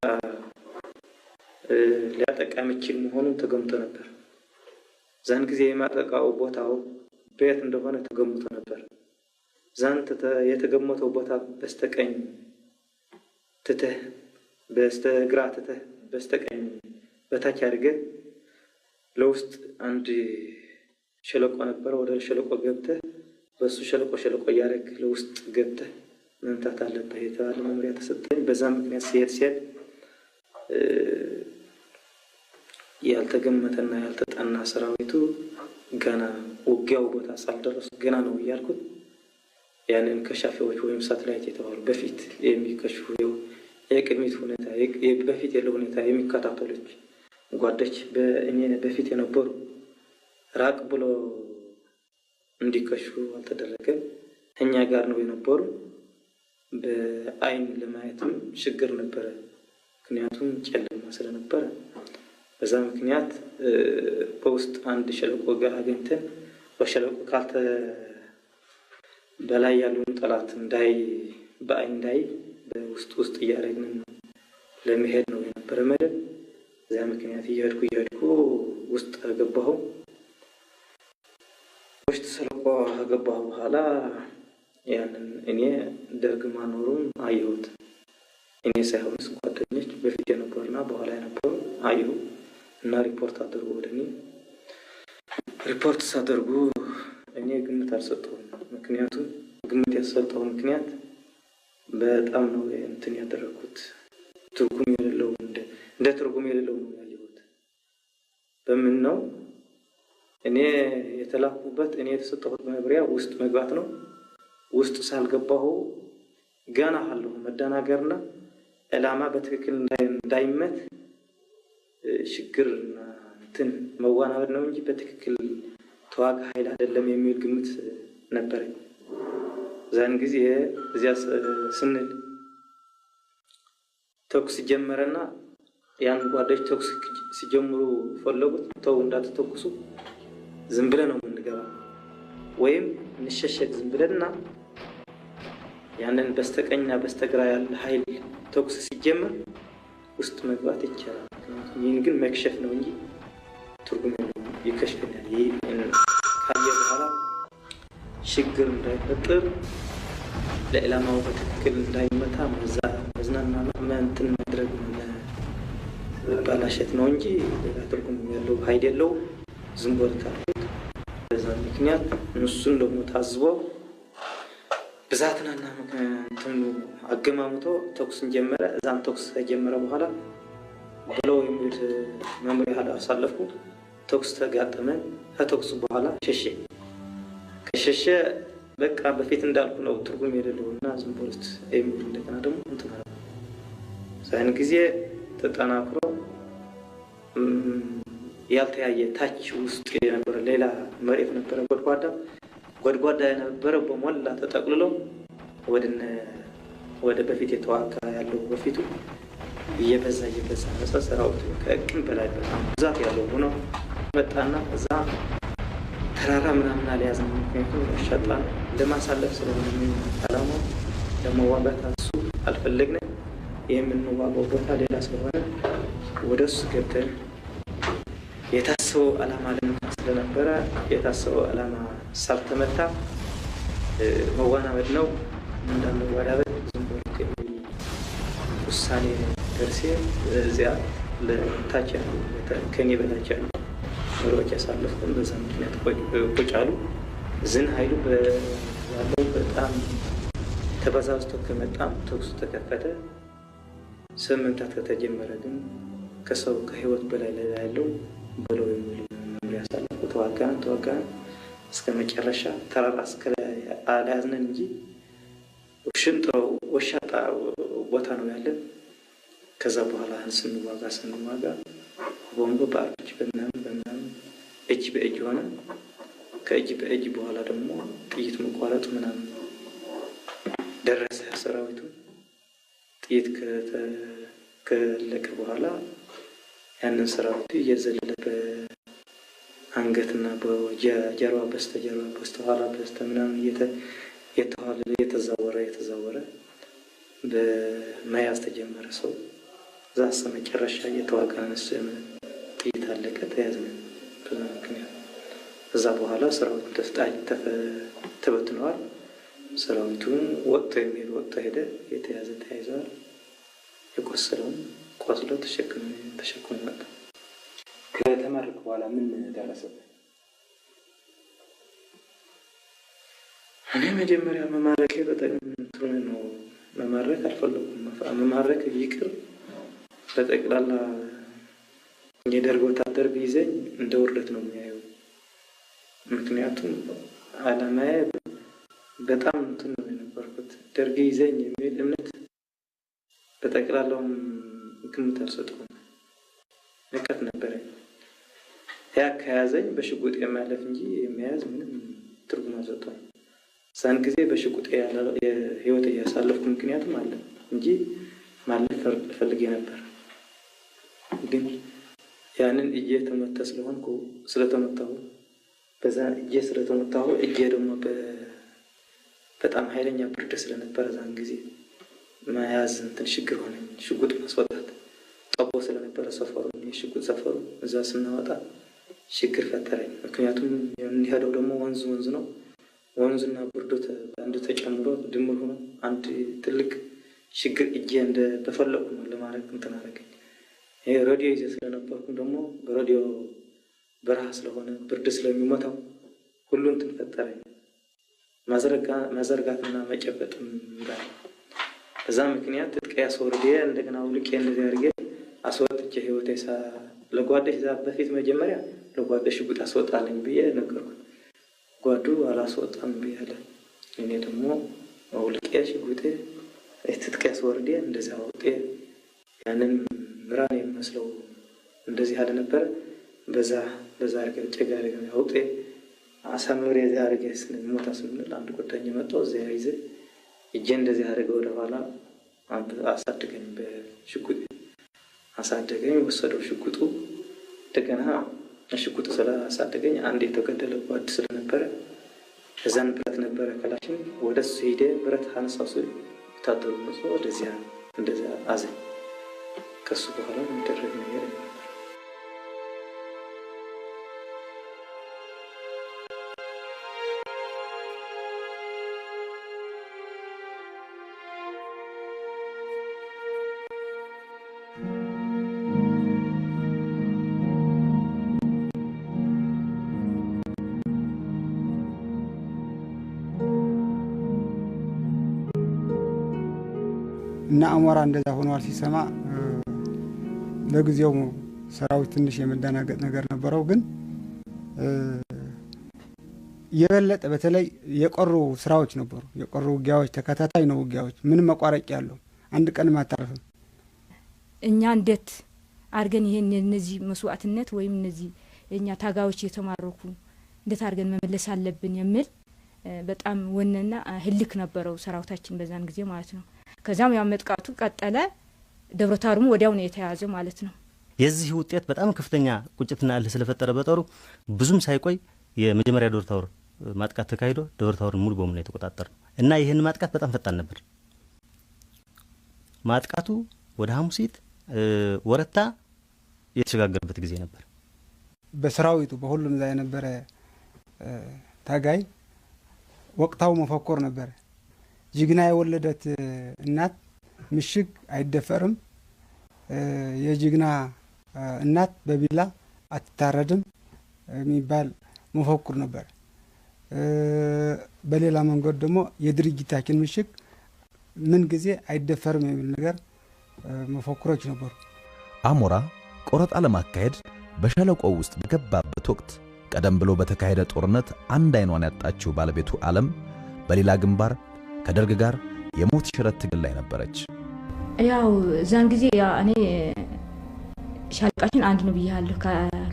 የሚችል መሆኑን ተገምቶ ነበር። ዛን ጊዜ የማጠቃው ቦታው በየት እንደሆነ ተገምቶ ነበር። ዛን የተገመተው ቦታ በስተቀኝ ትተህ በስተግራ ትተህ በስተቀኝ በታች አድርገህ ለውስጥ አንድ ሸለቆ ነበረ። ወደ ሸለቆ ገብተህ በሱ ሸለቆ ሸለቆ እያደረግህ ለውስጥ ገብተህ መምታት አለብህ የተባለ መምሪያ ተሰጠኝ። በዛ ምክንያት ሲሄድ ያልተገመተና ያልተጠና ሰራዊቱ ገና ውጊያው ቦታ ሳልደረሱ ገና ነው እያልኩት ያንን ከሻፊዎች ወይም ሳተላይት የተባሉ በፊት የሚከሽፉ የቅድሚት ሁኔታ በፊት ያለው ሁኔታ የሚከታተሉት ጓዶች በእኔ በፊት የነበሩ ራቅ ብሎ እንዲከሽፉ አልተደረገም። እኛ ጋር ነው የነበሩ። በአይን ለማየትም ችግር ነበረ፣ ምክንያቱም ጨለማ ስለነበረ። በዛ ምክንያት በውስጥ አንድ ሸለቆ ጋር አግኝተን በሸለቆ ካልተ በላይ ያለውን ጠላት እንዳይ በአይን እንዳይ በውስጥ ውስጥ እያደረግን ለመሄድ ነው የነበረ መደብ። በዚያ ምክንያት እየሄድኩ ውስጥ ገባሁ። ውስጥ ሸለቆ ከገባሁ በኋላ ያንን እኔ ደርግ ማኖሩን አየሁት። እኔ ሳይሆንስ ጓደኞች በፊት የነበሩና በኋላ የነበሩ አየሁ እና ሪፖርት አደርጉ ወደ እኔ። ሪፖርት ሳደርጉ እኔ ግምት አልሰጠሁም። ምክንያቱም ግምት ያልሰጠው ምክንያት በጣም ነው እንትን ያደረኩት። ትርጉም የሌለው እንደ ትርጉም የሌለው ነው ያየሁት። በምን ነው እኔ የተላኩበት እኔ የተሰጠሁት መምሪያ ውስጥ መግባት ነው። ውስጥ ሳልገባሁ ገና አለሁ መደናገርና ዕላማ በትክክል እንዳይመት ችግርና እንትን መዋናበድ ነው እንጂ በትክክል ተዋጋ ኃይል አይደለም የሚል ግምት ነበረኝ። ዛን ጊዜ እዚያ ስንል ተኩስ ጀመረና ያን ጓዶች ተኩስ ሲጀምሩ ፈለጉት። ተው እንዳትተኩሱ፣ ዝም ብለን ነው የምንገባ ወይም እንሸሸግ ዝም ብለንና ያንን በስተቀኝና በስተግራ ያለ ኃይል ተኩስ ሲጀምር ውስጥ መግባት ይቻላል። ይህን ግን መክሸፍ ነው እንጂ ትርጉም የለውም። ይከሽፈናል። ይህ ካየ በኋላ ችግር እንዳይፈጥር ለዕላማው በትክክል እንዳይመታ መዝናና እንትን ማድረግ መባላሸት ነው እንጂ ሌላ ትርጉም ያለው ኃይል የለው። ዝም ብሎ ታልኩት። በዛ ምክንያት እነሱን ደግሞ ታዝበው ብዛትናና እንትኑ አገማምቶ ተኩስን ጀመረ። እዛም ተኩስ ከጀመረ በኋላ ብለው የሚል መምሪያ አሳለፍኩ። ተኩስ ተጋጠመን። ከተኩሱ በኋላ ሸሸ። ከሸሸ በቃ በፊት እንዳልኩ ነው ትርጉም የሌለው እና ዝም ብሎት የሚል እንደገና ደግሞ እንትን አለ። ዛን ጊዜ ተጠናክሮ ያልተያየ ታች ውስጥ የነበረ ሌላ መሬት ነበረ፣ ጎድጓዳ የነበረ በሞላ ተጠቅልሎ ወደ በፊት የተዋጋ ያለው በፊቱ እየበዛ እየበዛ መጣ። ሰራዊቱ ከእቅም በላይ በጣም ብዛት ያለው ሆኖ መጣና እዛ ተራራ ምናምን አልያዝንም። ምክንያቱም ሸጣ ለማሳለፍ ስለሆነ አላማው ለመዋጋት እሱ አልፈለግንም። የምንዋጋው ቦታ ሌላ ስለሆነ ወደ እሱ ገብተን የታሰበው አላማ ለመምታት ስለነበረ የታሰበው አላማ ሳልተመታ መወናበድ ነው እንዳንወዳበድ ዝም ብሎ የሚል ውሳኔ ደርሴ እዚያ ለታች ያሉ ከኔ በታች ያሉ መሪዎች ያሳለፍኩን በዛ ምክንያት ቁጭ አሉ። ዝን ኃይሉ ያለው በጣም ተበዛዝቶ ከመጣም ተኩሱ ተከፈተ። ስም መምታት ከተጀመረ ግን ከሰው ከህይወት በላይ ሌላ ያለው በለው የሚል መምሪያ ያሳለፍኩ። ተዋጋን ተዋጋን እስከ መጨረሻ ተራራ እስከ አልያዝነን እንጂ ሽንጥሮ ወሻጣ ቦታ ነው ያለን። ከዛ በኋላ ስንዋጋ ስንዋጋ ቦምብ በአርፒጂ በምናምን በምናምን እጅ በእጅ ሆነ። ከእጅ በእጅ በኋላ ደግሞ ጥይት መቋረጥ ምናምን ደረሰ ሰራዊቱ። ጥይት ከለቀ በኋላ ያንን ሰራዊቱ እየዘለለ በአንገትና በጀርባ በስተጀርባ በስተኋላ በስተ ምናምን እየተዋለለ እየተዛወረ እየተዛወረ በመያዝ ተጀመረ ሰው። እዛ እስከ መጨረሻ እየተዋጋን ጥይት አለቀ፣ ተያዝን። በዛ ምክንያት እዛ በኋላ ሰራዊቱ ተበትነዋል። ሰራዊቱም ወጥቶ የሚሄድ ወጥቶ ሄደ፣ የተያዘ ተያይዘዋል። የቆሰለውም ቆስሎ ተሸክሞ መጣ። ከተማረክ በኋላ ምን ደረሰበት? እኔ መጀመሪያ መማረኬ በጣም እንትን ነው። መማረክ አልፈለኩም። መማረክ ይቅር በጠቅላላ የደርግ ወታደር ቢይዘኝ እንደ ውርደት ነው የሚያየው። ምክንያቱም አላማዬ በጣም እንትን ነው የነበርኩት። ደርግ ይዘኝ የሚል እምነት በጠቅላላውም ግምት አልሰጠውም። ንቀት ነበረኝ። ያ ከያዘኝ በሽጉጥ የማለፍ እንጂ የመያዝ ምንም ትርጉም አልሰጠውም። እዛን ጊዜ በሽጉጥ ህይወት እያሳለፍኩ ምክንያቱም አለ እንጂ ማለፍ ፈልጌ ነበር። ግን ያንን እጄ የተመታ ስለሆንኩ ስለተመታሁ በዛ እጄ ስለተመታሁ እጄ ደግሞ በጣም ኃይለኛ ብርድ ስለነበረ እዛን ጊዜ መያዝ እንትን ችግር ሆነኝ። ሽጉጥ ማስወጣት ጠቦ ስለነበረ ሰፈሩ የሽጉጥ ሰፈሩ እዛ ስናወጣ ችግር ፈጠረኝ። ምክንያቱም የምንሄደው ደግሞ ወንዝ ወንዝ ነው። ወንዙና ብርዱ አንዱ ተጨምሮ ድምር ሆኖ አንድ ትልቅ ችግር እጄ እንደ በፈለኩ ነው ለማድረግ እንትን አደረገኝ። ይሄ ሬዲዮ ይዤ ስለነበርኩም ደግሞ በሬዲዮ በረሃ ስለሆነ ብርድ ስለሚመታው ሁሉ እንትን ፈጠረኝ። መዘርጋትና መጨበጥ እንዳለ በዛ ምክንያት ትጥቄ አስወርዴ እንደገና አውልቄ እንደዚህ አድርጌ አስወጥቼ ህይወቴ ለጓደሽ እዛ በፊት መጀመሪያ ለጓደሽ ሽጉጥ አስወጣልኝ ብዬ ነገርኩት። ጓዱ አላስወጣም ብዬ አለ። እኔ ደግሞ አውልቄ ሽጉጤ ትጥቄ አስወርዴ እንደዚያ አውጤ ያንን ምራን የሚመስለው እንደዚህ ያለ ነበረ። በዛ በዛ አድርገ ጭጋ አድርገ አውጤ አሳምሬ እዚያ አድርገ ሞታ ስንል አንድ ጓደኛ መጥቶ እዚያ ይዘ እጄ እንደዚህ አድርገ ወደኋላ አሳደገኝ፣ በሽጉጥ አሳደገኝ። ወሰደው ሽጉጡ። እንደገና ሽጉጡ ስላሳደገኝ አንድ የተገደለ ጓድ ስለነበረ እዛን ብረት ነበረ ከላሽን ወደ እሱ ሄደ። ብረት አነሳው ስል ወታደሩ መጥቶ ወደዚያ እንደዚያ አዘኝ። ከሱ በኋላ የሚደረግ ነገር ነበር። እና አሞራ እንደዛ ሆነዋል ሲሰማ ለጊዜው ሰራዊት ትንሽ የመደናገጥ ነገር ነበረው። ግን የበለጠ በተለይ የቀሩ ስራዎች ነበሩ፣ የቀሩ ውጊያዎች፣ ተከታታይ ነው ውጊያዎች፣ ምንም መቋረጥ ያለው አንድ ቀንም አታርፍም። እኛ እንዴት አድርገን ይሄን እነዚህ መስዋዕትነት ወይም እነዚህ እኛ ታጋዮች የተማረኩ እንዴት አድርገን መመለስ አለብን የሚል በጣም ወነና ህልክ ነበረው ሰራዊታችን በዛን ጊዜ ማለት ነው። ከዛም ያው መጥቃቱ ቀጠለ። ደብረ ታቦርም ወዲያው ነው የተያዘ ማለት ነው። የዚህ ውጤት በጣም ከፍተኛ ቁጭትና እልህ ስለፈጠረ በጦሩ ብዙም ሳይቆይ የመጀመሪያ ደብረ ታቦር ማጥቃት ተካሂዶ ደብረ ታቦርን ሙሉ በሙሉ የተቆጣጠርነው እና ይህን ማጥቃት በጣም ፈጣን ነበር። ማጥቃቱ ወደ ሐሙሲት ወረታ የተሸጋገረበት ጊዜ ነበር። በሰራዊቱ በሁሉም ላይ የነበረ ታጋይ ወቅታው መፈክር ነበር። ጀግና የወለደት እናት ምሽግ አይደፈርም፣ የጀግና እናት በቢላ አትታረድም የሚባል መፈክር ነበር። በሌላ መንገድ ደግሞ የድርጅታችን ምሽግ ምን ጊዜ አይደፈርም የሚል ነገር መፈክሮች ነበሩ። አሞራ ቆረጣ ለማካሄድ በሸለቆው ውስጥ በገባበት ወቅት ቀደም ብሎ በተካሄደ ጦርነት አንድ አይኗን ያጣችው ባለቤቱ ዓለም በሌላ ግንባር ከደርግ ጋር የሞት ሽረት ትግል ላይ ነበረች። ያው እዛን ጊዜ እኔ ሻለቃችን አንድ ነው ብያለሁ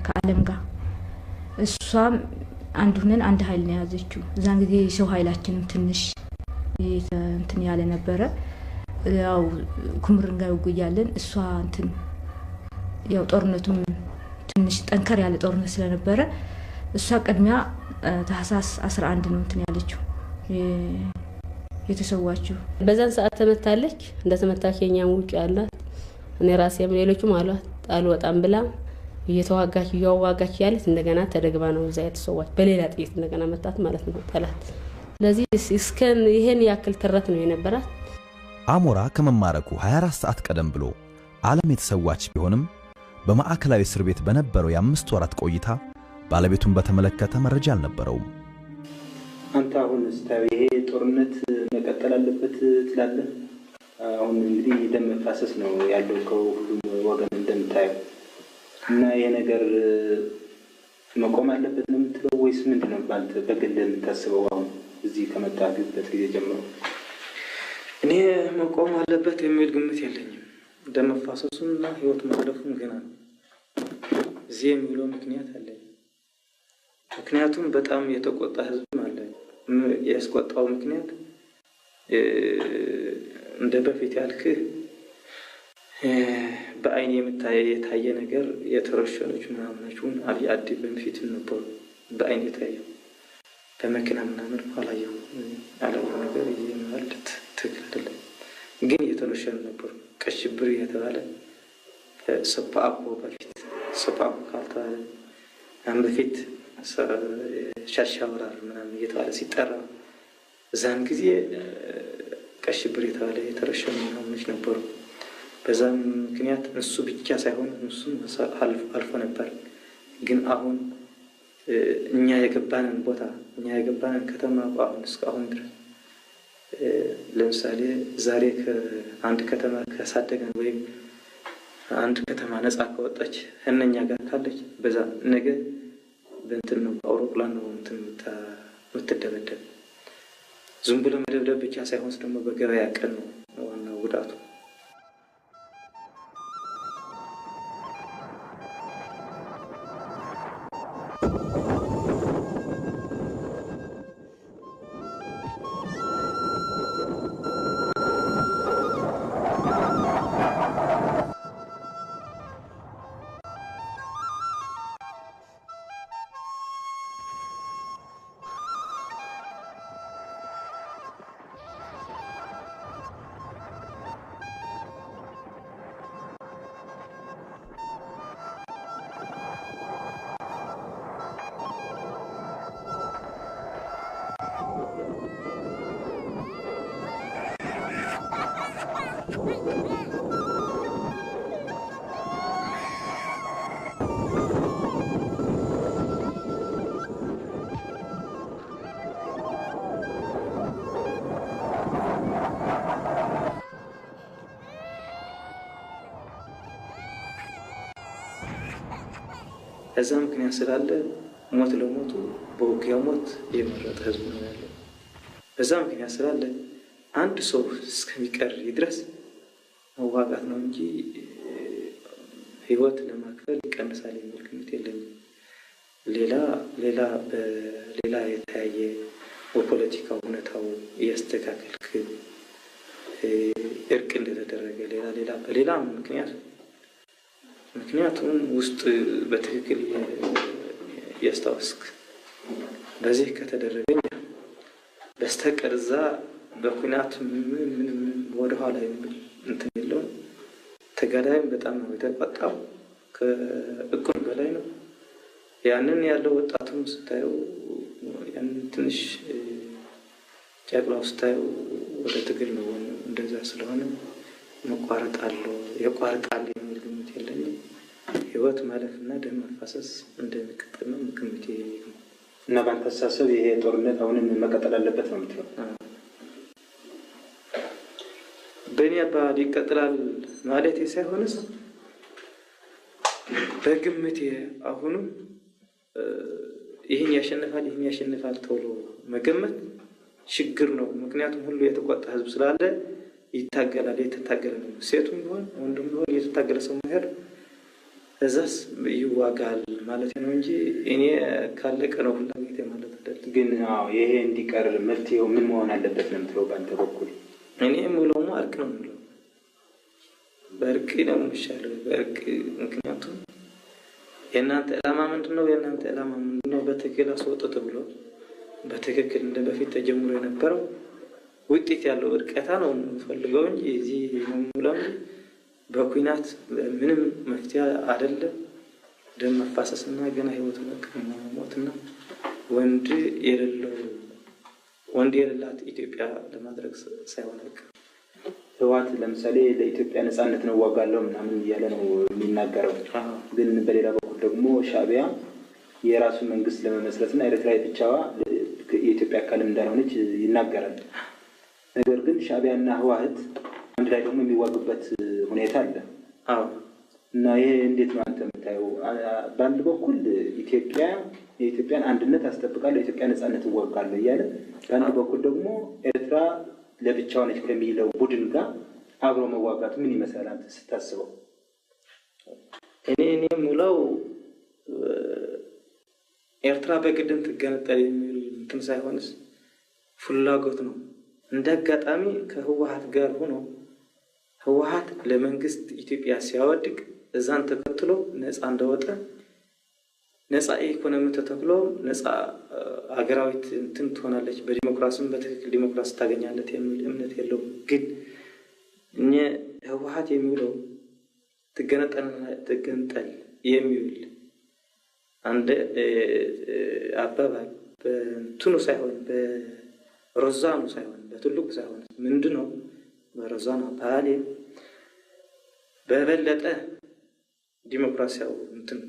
ከዓለም ጋር፣ እሷም አንድ ሁነን አንድ ኃይል ነው የያዘችው። እዛን ጊዜ የሰው ኃይላችንም ትንሽ እንትን ያለ ነበረ። ያው ኩምርን ጋር ውጉያለን እሷ እንትን ያው ጦርነቱም ትንሽ ጠንከር ያለ ጦርነት ስለነበረ እሷ ቅድሚያ ታህሳስ 11 ነው እንትን ያለችው የተሰዋችው። በዛን ሰዓት ተመታለች። እንደተመታች የኛም ውጭ አሏት፣ እኔ ራሴም ሌሎቹም አሏት አልወጣም ብላ እየተዋጋች እያዋጋች ያለች እንደገና ተደግባ ነው እዛ የተሰዋች። በሌላ ጥይት እንደገና መታት ማለት ነው ጠላት። ስለዚህ እስከ ይሄን ያክል ትረት ነው የነበራት። አሞራ ከመማረኩ 24 ሰዓት ቀደም ብሎ ዓለም የተሰዋች ቢሆንም በማዕከላዊ እስር ቤት በነበረው የ5 ወራት ቆይታ ባለቤቱን በተመለከተ መረጃ አልነበረውም። አንተ አሁን ስታየው ይሄ ጦርነት መቀጠል አለበት ትላለህ? አሁን እንግዲህ ደም መፋሰስ ነው ያለው ከሁሉም ወገን እንደምታየው እና ይሄ ነገር መቆም አለበት ነው የምትለው ወይስ ምንድን ነው በአንተ በግል የምታስበው አሁን እዚህ ከመጣህበት ጊዜ ጀምሮ? እኔ መቆም አለበት የሚል ግምት የለኝም። ደም መፋሰሱን እና ህይወት ማለፉን ገና ነው። እዚህ የሚውለው ምክንያት አለኝ። ምክንያቱም በጣም የተቆጣ ህዝብም አለ። ያስቆጣው ምክንያት እንደ በፊት ያልክህ በአይን የታየ ነገር የተረሸነች ምናምኖች አብይ አዲ በፊት ነበሩ። በአይን የታየ በመኪና ምናምን አላየሁ አላየሁ ነገር ማለት ትክክል አይደለም። ግን የተረሸኑ ነበሩ። ቀይ ሽብር የተባለ ሰፓአኮ በፊት ሰፓአኮ ካልተባለ አሁን በፊት ሻሻ ወራር ምናምን እየተባለ ሲጠራ እዛን ጊዜ ቀይ ሽብር የተባለ የተረሸኑ ምናምኖች ነበሩ። በዛም ምክንያት እሱ ብቻ ሳይሆን እሱም አልፎ ነበር። ግን አሁን እኛ የገባንን ቦታ እኛ የገባንን ከተማ አሁን እስካሁን ድረስ ለምሳሌ ዛሬ አንድ ከተማ ከሳደገን ወይም አንድ ከተማ ነፃ ከወጣች እነኛ ጋር ካለች በዛ ነገ በእንትን ነው በአውሮፕላን ነው እንትን የምትደበደብ። ዝም ብሎ መደብደብ ብቻ ሳይሆን ደግሞ በገበያ ቀን ነው ዋናው ጉዳቱ። እዛ ምክንያት ስላለ ሞት ለሞቱ በውጊያው ሞት የመረጠ ህዝብ ነው ያለው። በዛ ምክንያት ስላለ አንድ ሰው እስከሚቀር ድረስ መዋጋት ነው እንጂ ህይወት ለማክፈል ይቀንሳል የሚል ግምት የለኝም። ሌላ ሌላ በሌላ የተያየ በፖለቲካው ሁኔታው እያስተካከልክ እርቅ እንደተደረገ ሌላ ሌላ በሌላ ምክንያት ምክንያቱም ውስጥ በትክክል እያስታወስክ በዚህ ከተደረገኝ በስተቀር እዛ በኩናት ምን ምን ወደኋላ የሚል እንትን የለውም። ተጋዳይም በጣም ነው የተቆጣው፣ ከእቁድ በላይ ነው። ያንን ያለው ወጣቱም ስታየው ያንን ትንሽ ጨቅላው ስታየው ወደ ትግል ነው። እንደዛ ስለሆነ መቋረጥ አለው የቋርጣል የሚል ግምት የለኝም። ህይወት ማለፍና ደም መፋሰስ እንደሚቀጥል ነው ግምቴ። እና በአንተ አስተሳሰብ ይሄ ጦርነት አሁንም መቀጠል አለበት ነው የምትለው? በእኔ አባባል ይቀጥላል ማለት ሳይሆንስ በግምቴ አሁንም ይህን ያሸንፋል ይህን ያሸንፋል ተብሎ መገመት ችግር ነው። ምክንያቱም ሁሉ የተቆጣ ህዝብ ስላለ ይታገላል። የተታገለ ነው፣ ሴቱም ቢሆን ወንዱም ቢሆን እየተታገለ ሰው መሄድ እዛስ ይዋጋል ማለት ነው እንጂ እኔ ካለቀ ነው ፍላጎቴ ማለት አይደለም። ግን አዎ ይሄ እንዲቀር መፍትሄው ምን መሆን አለበት ነው የምትለው በአንተ በኩል? እኔ የምለውማ እርቅ ነው የምለው፣ በእርቅ ነው የሚሻለው። በእርቅ ምክንያቱም የእናንተ ዕላማ ምንድን ነው? የእናንተ ዕላማ ምንድን ነው? በትክክል አስወጡ ተብሎ በትክክል እንደ በፊት ተጀምሮ የነበረው ውጤት ያለው እርቀታ ነው የምፈልገው እንጂ እዚህ ነው የምለው እንጂ በኩናት ምንም መፍትሄ አይደለም። ደም መፋሰስና ገና ህይወት ሞትና ወንድ የሌለው ወንድ የሌላት ኢትዮጵያ ለማድረግ ሳይሆን አይቀርም። ህወሓት ለምሳሌ ለኢትዮጵያ ነጻነት ነው እዋጋለሁ ምናምን እያለ ነው የሚናገረው። ግን በሌላ በኩል ደግሞ ሻዕቢያ የራሱን መንግስት ለመመስረትና ኤርትራ ብቻዋ የኢትዮጵያ አካልም እንዳልሆነች ይናገራል። ነገር ግን ሻዕቢያና ህወሓት አንድ ላይ ደግሞ የሚዋጉበት ሁኔታ አለ እና ይሄ እንዴት ነው አንተ የምታየው? በአንድ በኩል ኢትዮጵያ የኢትዮጵያን አንድነት አስጠብቃለሁ፣ የኢትዮጵያ ነጻነት እዋጋለሁ እያለ በአንድ በኩል ደግሞ ኤርትራ ለብቻዋ ነች ከሚለው ቡድን ጋር አብሮ መዋጋቱ ምን ይመስላል አንተ ስታስበው? እኔ የምለው ኤርትራ በግድም ትገነጠል የሚል እንትን ሳይሆንስ ፍላጎት ነው። እንደ አጋጣሚ ከህወሓት ጋር ሆኖ ህወሓት ለመንግስት ኢትዮጵያ ሲያወድቅ እዛን ተከትሎ ነፃ እንደወጠ ነፃ ኢኮኖሚ ተተክሎ ነፃ ሀገራዊት እንትን ትሆናለች፣ በዲሞክራሲም በትክክል ዲሞክራሲ ታገኛለት የሚል እምነት የለውም። ግን እኔ ህወሓት የሚለው ትገንጠል የሚል አንድ አባባል በእንትኑ ሳይሆን በሮዛኑ ሳይሆን በትልቁ ሳይሆን ምንድን ነው በሮዛኑ አባባሌ በበለጠ ዲሞክራሲያዊ እንትን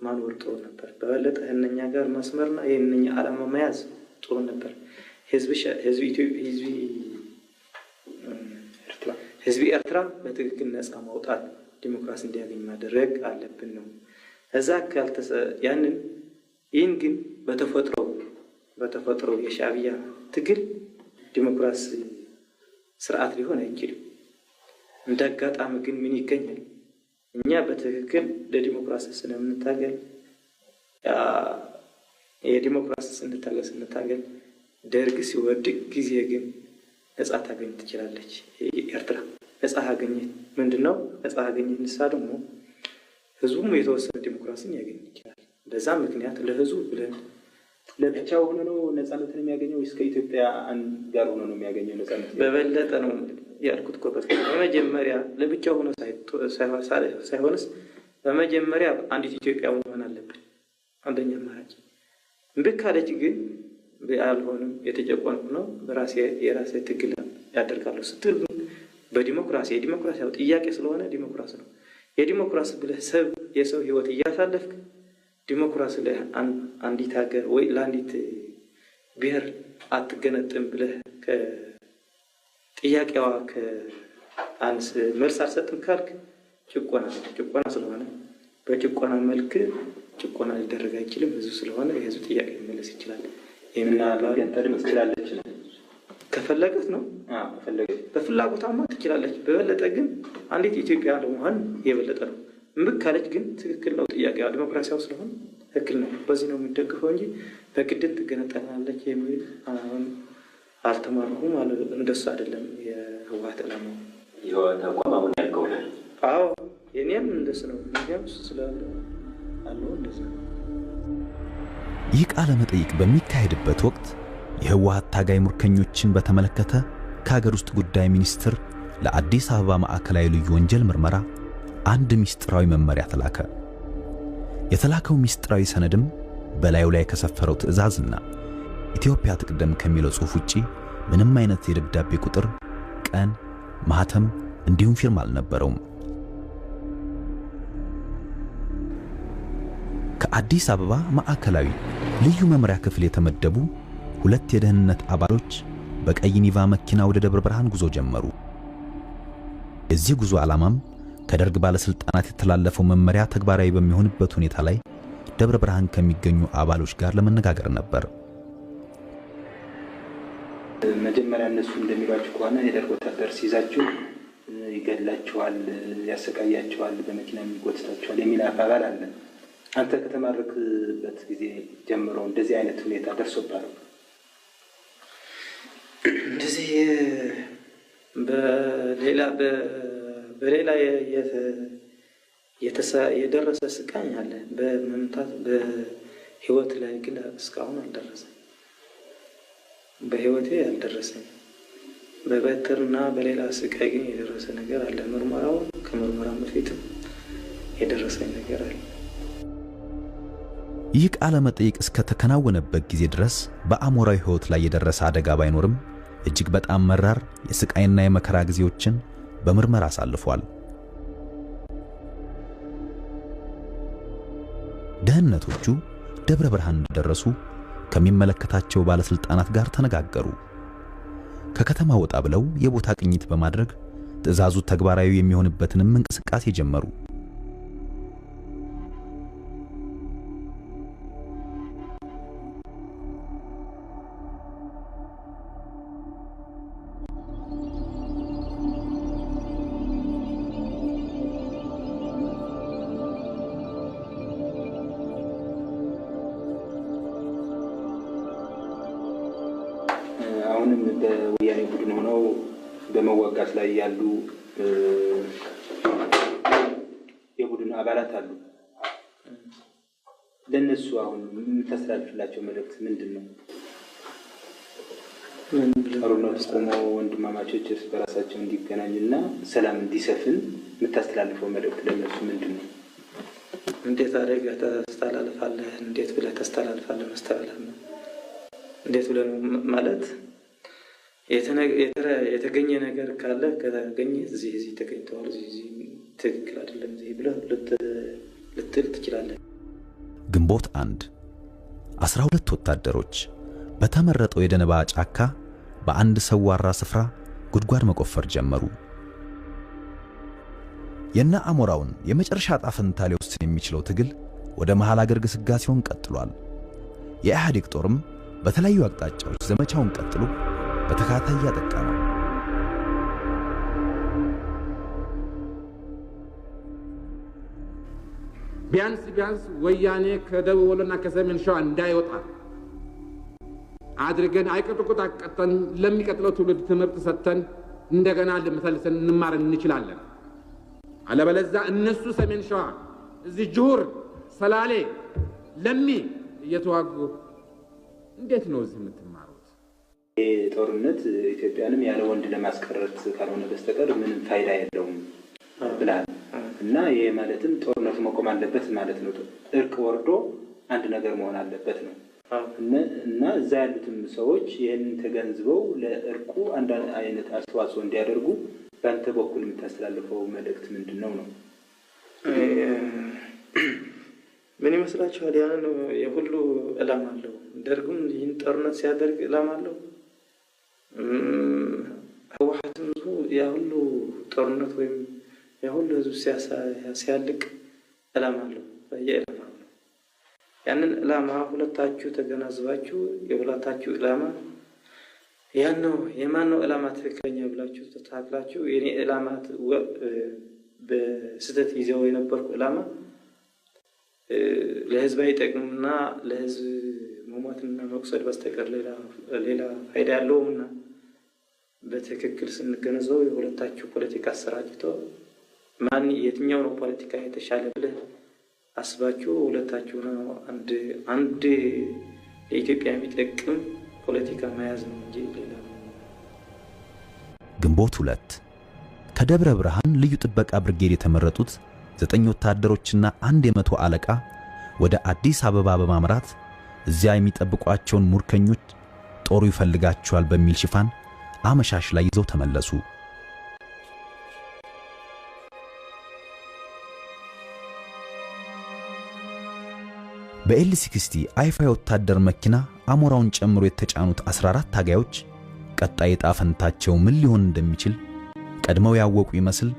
ማኖር ጥሩ ነበር። በበለጠ እነኛ ጋር መስመርና የእነኛ ዓላማ መያዝ ጥሩ ነበር። ህዝቢ ኤርትራ በትክክል ነፃ ማውጣት ዲሞክራሲ እንዲያገኝ ማድረግ አለብን ነው። እዛ ያንን ይህን ግን በተፈጥሮ የሻዕቢያ ትግል ዲሞክራሲ ስርዓት ሊሆን አይችልም። እንደ አጋጣሚ ግን ምን ይገኛል? እኛ በትክክል ለዲሞክራሲ ስለምንታገል የዲሞክራሲ ስንታገል ደርግ ሲወድቅ ጊዜ ግን ነፃ ታገኝ ትችላለች ኤርትራ። ነፃ አገኘት ምንድን ነው? ነፃ አገኘት ንሳ ደግሞ ህዝቡም የተወሰነ ዲሞክራሲን ያገኝ ይችላል። በዛ ምክንያት ለህዝቡ ብለን ለብቻው ሆኖ ነው ነፃነትን የሚያገኘው ወይስ ከኢትዮጵያ ጋር ሆኖ ነው የሚያገኘው ነፃነት? በበለጠ ነው ያልኩት እኮ በፊት በመጀመሪያ ለብቻው ሆኖ ሳይሆንስ በመጀመሪያ አንዲት ኢትዮጵያ መሆን አለብን። አንደኛ አማራጭ እምቢ ካለች ግን አልሆንም፣ የተጨቆንኩ ነው፣ በራሴ የራሴ ትግል ያደርጋለሁ ስትል በዲሞክራሲ የዲሞክራሲያዊ ጥያቄ ስለሆነ ዲሞክራሲ ነው። የዲሞክራሲ ብለህ ሰብ የሰው ህይወት እያሳለፍክ ዲሞክራሲ ለአንዲት ሀገር ወይ ለአንዲት ብሔር አትገነጥም ብለህ ከጥያቄዋ ከአንስ መልስ አልሰጥም ካልክ ጭቆና ነው። ጭቆና ስለሆነ በጭቆና መልክ ጭቆና ሊደረግ አይችልም። ህዝብ ስለሆነ የህዝብ ጥያቄ መመለስ ይችላል። እና መገንጠልም ትችላለች ነው ከፈለገት ነው በፍላጎታማ ትችላለች። በበለጠ ግን አንዲት ኢትዮጵያ ለመሆን የበለጠ ነው። እምቢ ካለች ግን ትክክል ነው ጥያቄዋ ዲሞክራሲያዊ ስለሆነ ትክክል ነው። በዚህ ነው የሚደግፈው እንጂ በግድን ትገነጠላለች የሚል አሁን አልተማርኩም። እንደሱ አይደለም የህወሓት ዓላማው። የህወሓት አቋም አሁን ያልከው ነው። አዎ የኔም እንደሱ ነው። ምክንያቱም ስላለ አለው እንደዛ ነው። ይህ ቃለ መጠይቅ በሚካሄድበት ወቅት የህወሓት ታጋይ ምርኮኞችን በተመለከተ ከሀገር ውስጥ ጉዳይ ሚኒስቴር ለአዲስ አበባ ማዕከላዊ ልዩ ወንጀል ምርመራ አንድ ሚስጥራዊ መመሪያ ተላከ። የተላከው ሚስጥራዊ ሰነድም በላዩ ላይ ከሰፈረው ትዕዛዝና ኢትዮጵያ ትቅደም ከሚለው ጽሑፍ ውጪ ምንም አይነት የደብዳቤ ቁጥር፣ ቀን፣ ማህተም እንዲሁም ፊርማ አልነበረውም። ከአዲስ አበባ ማዕከላዊ ልዩ መምሪያ ክፍል የተመደቡ ሁለት የደህንነት አባሎች በቀይ ኒቫ መኪና ወደ ደብረ ብርሃን ጉዞ ጀመሩ። የዚህ ጉዞ ዓላማም ከደርግ ባለስልጣናት የተላለፈው መመሪያ ተግባራዊ በሚሆንበት ሁኔታ ላይ ደብረ ብርሃን ከሚገኙ አባሎች ጋር ለመነጋገር ነበር። መጀመሪያ እነሱ እንደሚሏችሁ ከሆነ የደርግ ወታደር ሲይዛችሁ ይገድላችኋል፣ ያሰቃያችኋል፣ በመኪና የሚጎትታችኋል የሚል አባባል አለ። አንተ ከተማረክበት ጊዜ ጀምሮ እንደዚህ አይነት ሁኔታ ደርሶብሃል? እንደዚህ በሌላ የደረሰ ስቃይ አለ። በመምታት በህይወት ላይ ግን እስካሁን አልደረሰም። በህይወቴ አልደረሰም። በበትርና በሌላ ስቃይ ግን የደረሰ ነገር አለ። ምርመራው ከምርመራው በፊትም የደረሰኝ ነገር አለ። ይህ ቃለ መጠይቅ እስከ ተከናወነበት ጊዜ ድረስ በአሞራዊ ህይወት ላይ የደረሰ አደጋ ባይኖርም እጅግ በጣም መራር የስቃይና የመከራ ጊዜዎችን በምርመራ አሳልፏል። ደህንነቶቹ ደብረ ብርሃን እንደደረሱ ከሚመለከታቸው ባለስልጣናት ጋር ተነጋገሩ። ከከተማ ወጣ ብለው የቦታ ቅኝት በማድረግ ትዕዛዙ ተግባራዊ የሚሆንበትንም እንቅስቃሴ ጀመሩ። አሁንም በወያኔ ቡድን ሆነው በመዋጋት ላይ ያሉ የቡድኑ አባላት አሉ። ለእነሱ አሁን የምታስተላልፍላቸው መልእክት ምንድን ነው? ጦርነቱ ቆሞ ወንድማማቾች እርስ በራሳቸው እንዲገናኙና ሰላም እንዲሰፍን የምታስተላልፈው መልእክት ለእነሱ ምንድን ነው? እንዴት አድርገህ ታስተላልፋለህ? እንዴት ብለህ ታስተላልፋለህ? ማስተላለፍ ነው እንዴት ብለህ ማለት የተገኘ ነገር ካለ ከተገኘ እዚህ እዚህ ተገኝተዋል፣ እዚህ እዚህ ትክክል አይደለም፣ እዚህ ብለህ ልትል ትችላለህ። ግንቦት 1 12 ወታደሮች በተመረጠው የደነባ ጫካ በአንድ ሰዋራ ስፍራ ጉድጓድ መቆፈር ጀመሩ። የነ አሞራውን የመጨረሻ ዕጣ ፈንታ ሊወስን የሚችለው ትግል ወደ መሃል አገር ግስጋሴውን ቀጥሏል። የኢህአዴግ ጦርም በተለያዩ አቅጣጫዎች ዘመቻውን ቀጥሎ በተከታታይ እያጠቃ ነው። ቢያንስ ቢያንስ ወያኔ ከደቡብ ወሎና ከሰሜን ሸዋ እንዳይወጣ አድርገን አይቀጡ ቅጣት ቀጥተን ለሚቀጥለው ትውልድ ትምህርት ሰጥተን እንደገና ልመልሰን እንማር እንችላለን። አለበለዚያ እነሱ ሰሜን ሸዋ እዚህ ጅሁር፣ ሰላሌ፣ ለሚ እየተዋጉ እንዴት ነው እዚህ የምትማሩት? ይህ ጦርነት ኢትዮጵያንም ያለ ወንድ ለማስቀረት ካልሆነ በስተቀር ምንም ፋይዳ የለውም ብለሃል እና ይህ ማለትም ጦርነቱ መቆም አለበት ማለት ነው። እርቅ ወርዶ አንድ ነገር መሆን አለበት ነው እና እዛ ያሉትም ሰዎች ይህንን ተገንዝበው ለእርቁ አንድ አይነት አስተዋጽኦ እንዲያደርጉ በአንተ በኩል የምታስተላልፈው መልእክት ምንድን ነው ነው? ምን ይመስላችኋል? ያንን የሁሉ ዕላማ አለው። ደርግም ይህን ጦርነት ሲያደርግ ዕላማ አለው። ህወሓትም ያ ሁሉ ጦርነት ወይም ያ ሁሉ ህዝብ ሲያልቅ ዕላማ አለው። የዕላማ ነው። ያንን ዕላማ ሁለታችሁ ተገናዝባችሁ የሁለታችሁ ዕላማ ያን ነው። የማን ነው ዕላማ ትክክለኛ ብላችሁ ተታክላችሁ የኔ ዕላማ በስህተት ይዘው የነበርኩ ዕላማ ለህዝብ አይጠቅምና ለህዝብ መሞትና መቁሰል በስተቀር ሌላ ፋይዳ ያለውምና በትክክል ስንገነዘበው የሁለታችሁ ፖለቲካ አሰራጭቶ ማን የትኛው ነው ፖለቲካ የተሻለ ብለህ አስባችሁ ሁለታችሁ ነው አንድ አንድ ለኢትዮጵያ የሚጠቅም ፖለቲካ መያዝ ነው እንጂ ሌላ። ግንቦት 2 ከደብረ ብርሃን ልዩ ጥበቃ ብርጌድ የተመረጡት 9 ወታደሮችና አንድ የመቶ አለቃ ወደ አዲስ አበባ በማምራት እዚያ የሚጠብቋቸውን ሙርከኞች ጦሩ ይፈልጋቸዋል በሚል ሽፋን አመሻሽ ላይ ይዘው ተመለሱ። በኤል 60 አይፋ ወታደር መኪና አሞራውን ጨምሮ የተጫኑት 14 ታጋዮች ቀጣይ ዕጣ ፈንታቸው ምን ሊሆን እንደሚችል ቀድመው ያወቁ ይመስል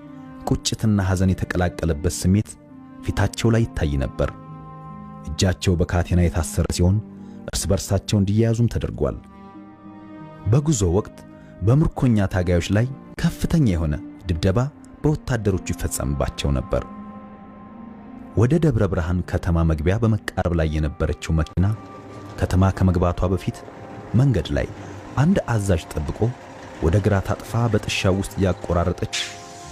ቁጭትና ሐዘን የተቀላቀለበት ስሜት ፊታቸው ላይ ይታይ ነበር። እጃቸው በካቴና የታሰረ ሲሆን እርስ በርሳቸው እንዲያያዙም ተደርጓል። በጉዞ ወቅት በምርኮኛ ታጋዮች ላይ ከፍተኛ የሆነ ድብደባ በወታደሮቹ ይፈጸምባቸው ነበር። ወደ ደብረ ብርሃን ከተማ መግቢያ በመቃረብ ላይ የነበረችው መኪና ከተማ ከመግባቷ በፊት መንገድ ላይ አንድ አዛዥ ጠብቆ ወደ ግራ ታጥፋ በጥሻው ውስጥ ያቆራረጠች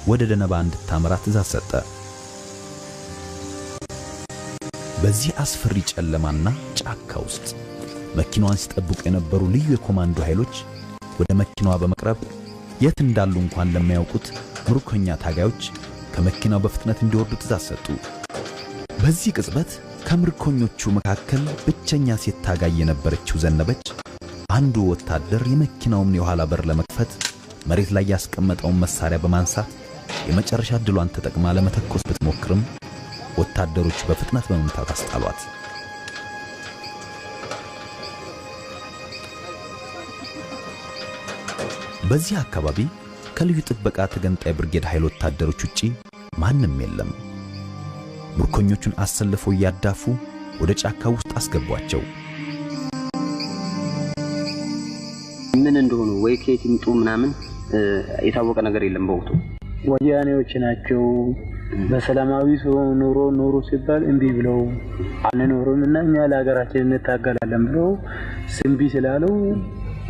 ወደ ደነባ እንድታመራ ትእዛዝ ሰጠ። በዚህ አስፈሪ ጨለማና ጫካ ውስጥ መኪናዋን ሲጠብቁ የነበሩ ልዩ የኮማንዶ ኃይሎች ወደ መኪናዋ በመቅረብ የት እንዳሉ እንኳን ለማያውቁት ምርኮኛ ታጋዮች ከመኪናው በፍጥነት እንዲወርዱ ትእዛዝ ሰጡ። በዚህ ቅጽበት ከምርኮኞቹ መካከል ብቸኛ ሴት ታጋይ የነበረችው ዘነበች አንዱ ወታደር የመኪናውን የኋላ በር ለመክፈት መሬት ላይ ያስቀመጠውን መሳሪያ በማንሳት የመጨረሻ ድሏን ተጠቅማ ለመተኮስ ብትሞክርም ወታደሮቹ በፍጥነት በመምታት አስጣሏት። በዚህ አካባቢ ከልዩ ጥበቃ ተገንጣይ ብርጌድ ኃይል ወታደሮች ውጪ ማንም የለም። ምርኮኞቹን አሰልፈው እያዳፉ ወደ ጫካ ውስጥ አስገቧቸው። ምን እንደሆኑ ወይ ከየት ይምጡ ምናምን የታወቀ ነገር የለም። በወቅቱ ወያኔዎች ናቸው። በሰላማዊ ኑሮ ኑሩ ሲባል እምቢ ብለው አንኖርም እና እኛ ለሀገራችን እንታገላለን ብለው እምቢ ስላሉ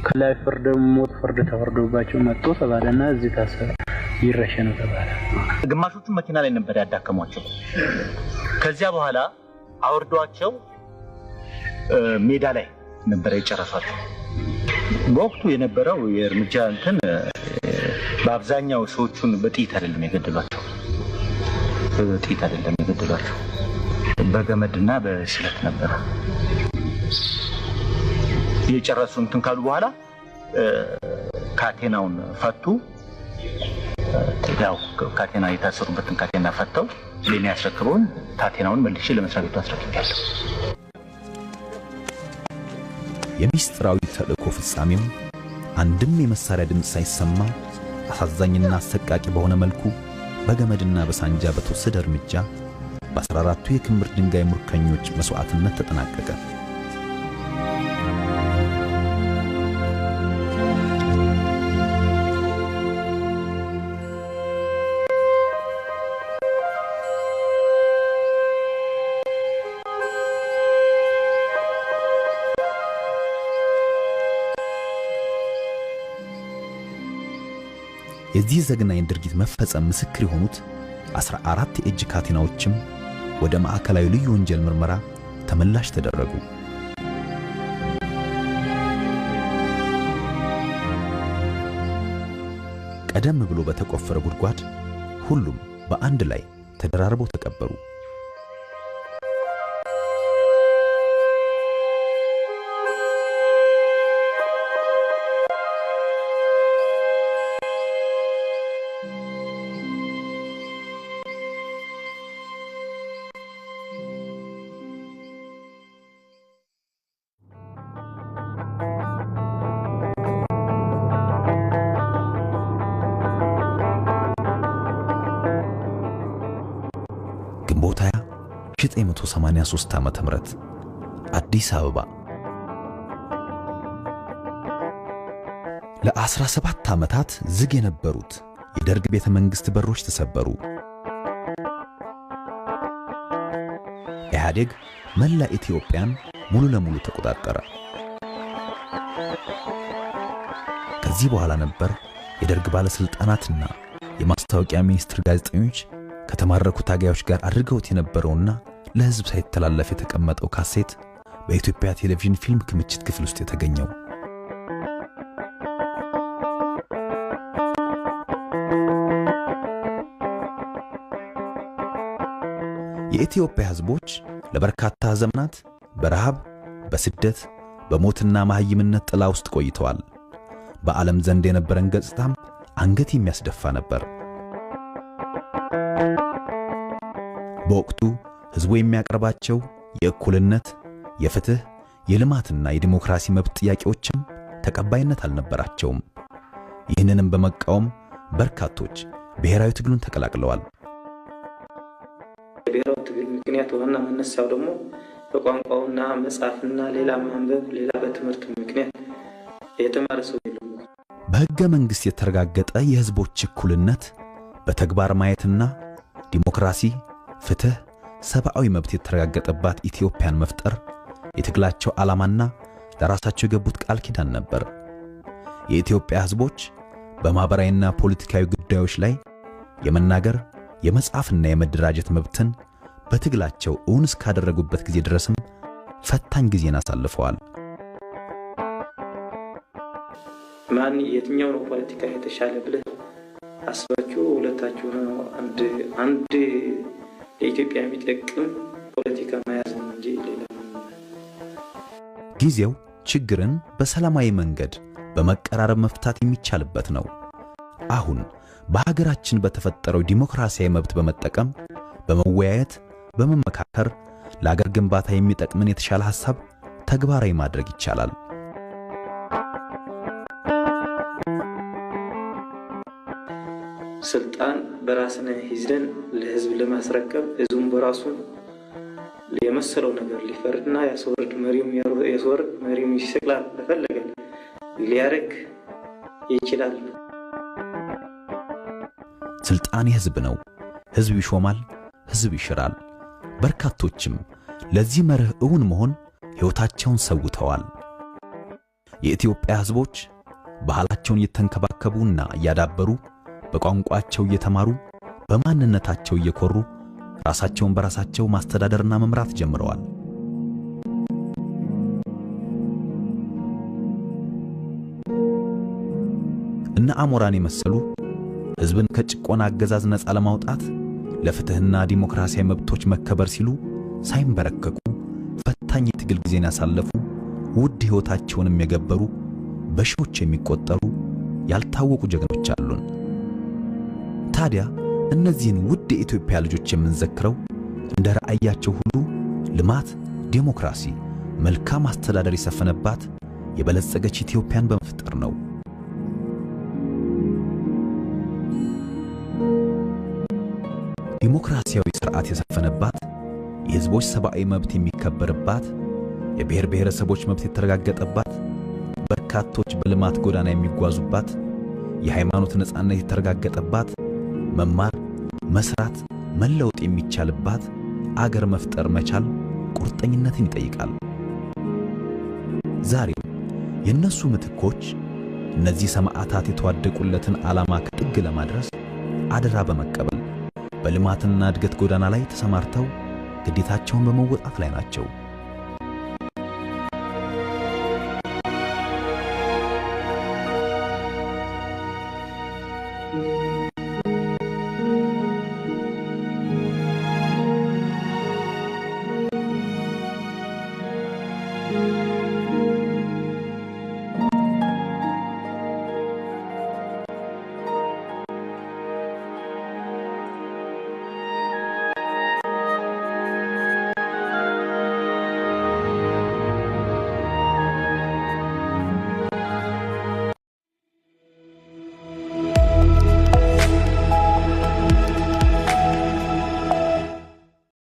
ከላይ ፍርድ ሞት ፍርድ ተፈርዶባቸው መጥቶ ተባለና እዚህ ታሰረ ይረሸኑ ተባለ። ግማሾቹ መኪና ላይ ነበር ያዳከሟቸው። ከዚያ በኋላ አወርዷቸው ሜዳ ላይ ነበር የጨረሷቸው። በወቅቱ የነበረው የእርምጃ እንትን በአብዛኛው ሰዎቹን በጥይት አይደለም የገደሏቸው፣ በጥይት አይደለም የገደሏቸው፣ በገመድና በስለት ነበረ የጨረሱ። እንትን ካሉ በኋላ ካቴናውን ፈቱ። ያው ካቴና የታሰሩበትን ካቴና ፈተው ለኔ ያስረክበውን ካቴናውን መልሼ ለመስሪያ ቤቱ አስረክቤያለሁ። የሚስጥራዊ ተልእኮ ፍጻሜው አንድም የመሳሪያ ድምፅ ሳይሰማ አሳዛኝና አሰቃቂ በሆነ መልኩ በገመድና በሳንጃ በተወሰደ እርምጃ በ14ቱ የክምር ድንጋይ ምርኮኞች መስዋዕትነት ተጠናቀቀ። የዚህ ዘግናኝ ድርጊት መፈጸም ምስክር የሆኑት 14 የእጅ ካቴናዎችም ወደ ማዕከላዊ ልዩ ወንጀል ምርመራ ተመላሽ ተደረጉ። ቀደም ብሎ በተቆፈረ ጉድጓድ ሁሉም በአንድ ላይ ተደራርበው ተቀበሩ። ግንቦት 20 1983 ዓመተ ምህረት አዲስ አበባ። ለ17 ዓመታት ዝግ የነበሩት የደርግ ቤተ መንግስት በሮች ተሰበሩ። ኢህአዴግ መላ ኢትዮጵያን ሙሉ ለሙሉ ተቆጣጠረ። ከዚህ በኋላ ነበር የደርግ ባለስልጣናትና የማስታወቂያ ሚኒስትር ጋዜጠኞች ከተማረኩ ታጋዮች ጋር አድርገውት የነበረውና ለሕዝብ ሳይተላለፍ የተቀመጠው ካሴት በኢትዮጵያ ቴሌቪዥን ፊልም ክምችት ክፍል ውስጥ የተገኘው። የኢትዮጵያ ሕዝቦች ለበርካታ ዘመናት በረሃብ፣ በስደት፣ በሞትና መሃይምነት ጥላ ውስጥ ቆይተዋል። በዓለም ዘንድ የነበረን ገጽታም አንገት የሚያስደፋ ነበር። በወቅቱ ሕዝቡ የሚያቀርባቸው የእኩልነት፣ የፍትህ፣ የልማትና የዲሞክራሲ መብት ጥያቄዎችም ተቀባይነት አልነበራቸውም። ይህንንም በመቃወም በርካቶች ብሔራዊ ትግሉን ተቀላቅለዋል። የብሔራዊ ትግል ምክንያት ዋና መነሳው ደግሞ በቋንቋውና መጻፍና ሌላ ማንበብ ሌላ በትምህርት ምክንያት የተማረ ሰው የለም። በሕገ መንግሥት የተረጋገጠ የሕዝቦች እኩልነት በተግባር ማየትና ዲሞክራሲ፣ ፍትህ፣ ሰብአዊ መብት የተረጋገጠባት ኢትዮጵያን መፍጠር የትግላቸው ዓላማና ለራሳቸው የገቡት ቃል ኪዳን ነበር። የኢትዮጵያ ሕዝቦች በማኅበራዊና ፖለቲካዊ ጉዳዮች ላይ የመናገር፣ የመጻፍና የመደራጀት መብትን በትግላቸው እውን እስካደረጉበት ጊዜ ድረስም ፈታኝ ጊዜን አሳልፈዋል። ማን የትኛው ነው ፖለቲካ የተሻለ ብለህ አስባችሁ ሁለታችሁ ነው አንድ አንድ ለኢትዮጵያ የሚጠቅም ፖለቲካ መያዝ ነው እንጂ ሌላ ጊዜው ችግርን በሰላማዊ መንገድ በመቀራረብ መፍታት የሚቻልበት ነው። አሁን በሀገራችን በተፈጠረው ዲሞክራሲያዊ መብት በመጠቀም፣ በመወያየት፣ በመመካከር ለአገር ግንባታ የሚጠቅምን የተሻለ ሐሳብ ተግባራዊ ማድረግ ይቻላል። ስልጣን በራስን ይዘን ለህዝብ ለማስረከብ፣ ህዝቡም በራሱ የመሰለው ነገር ሊፈርድና ያስወርድ፣ መሪውም ያስወርድ፣ መሪውም ይሰቅላል፣ በፈለገ ሊያደርግ ይችላል። ስልጣን የህዝብ ነው። ህዝብ ይሾማል፣ ህዝብ ይሽራል። በርካቶችም ለዚህ መርህ እውን መሆን ሕይወታቸውን ሰውተዋል። የኢትዮጵያ ህዝቦች ባህላቸውን እየተንከባከቡና እያዳበሩ፣ በቋንቋቸው እየተማሩ፣ በማንነታቸው እየኮሩ ራሳቸውን በራሳቸው ማስተዳደርና መምራት ጀምረዋል። እነ አሞራን የመሰሉ ህዝብን ከጭቆና አገዛዝ ነፃ ለማውጣት፣ ለፍትህና ዲሞክራሲያዊ መብቶች መከበር ሲሉ ሳይንበረከኩ ፈታኝ የትግል ጊዜን ያሳለፉ፣ ውድ ሕይወታቸውንም የገበሩ በሺዎች የሚቆጠሩ ያልታወቁ ጀግኖች አሉን። ታዲያ እነዚህን ውድ የኢትዮጵያ ልጆች የምንዘክረው እንደ ራዕያቸው ሁሉ ልማት፣ ዴሞክራሲ፣ መልካም አስተዳደር የሰፈነባት የበለጸገች ኢትዮጵያን በመፍጠር ነው። ዲሞክራሲያዊ ስርዓት የሰፈነባት፣ የህዝቦች ሰብአዊ መብት የሚከበርባት፣ የብሔር ብሔረሰቦች መብት የተረጋገጠባት፣ በርካቶች በልማት ጎዳና የሚጓዙባት፣ የሃይማኖት ነጻነት የተረጋገጠባት፣ መማር፣ መስራት፣ መለወጥ የሚቻልባት አገር መፍጠር መቻል ቁርጠኝነትን ይጠይቃል። ዛሬም የእነሱ ምትኮች እነዚህ ሰማዕታት የተዋደቁለትን ዓላማ ከጥግ ለማድረስ አደራ በመቀበል በልማትና እድገት ጎዳና ላይ ተሰማርተው ግዴታቸውን በመወጣት ላይ ናቸው።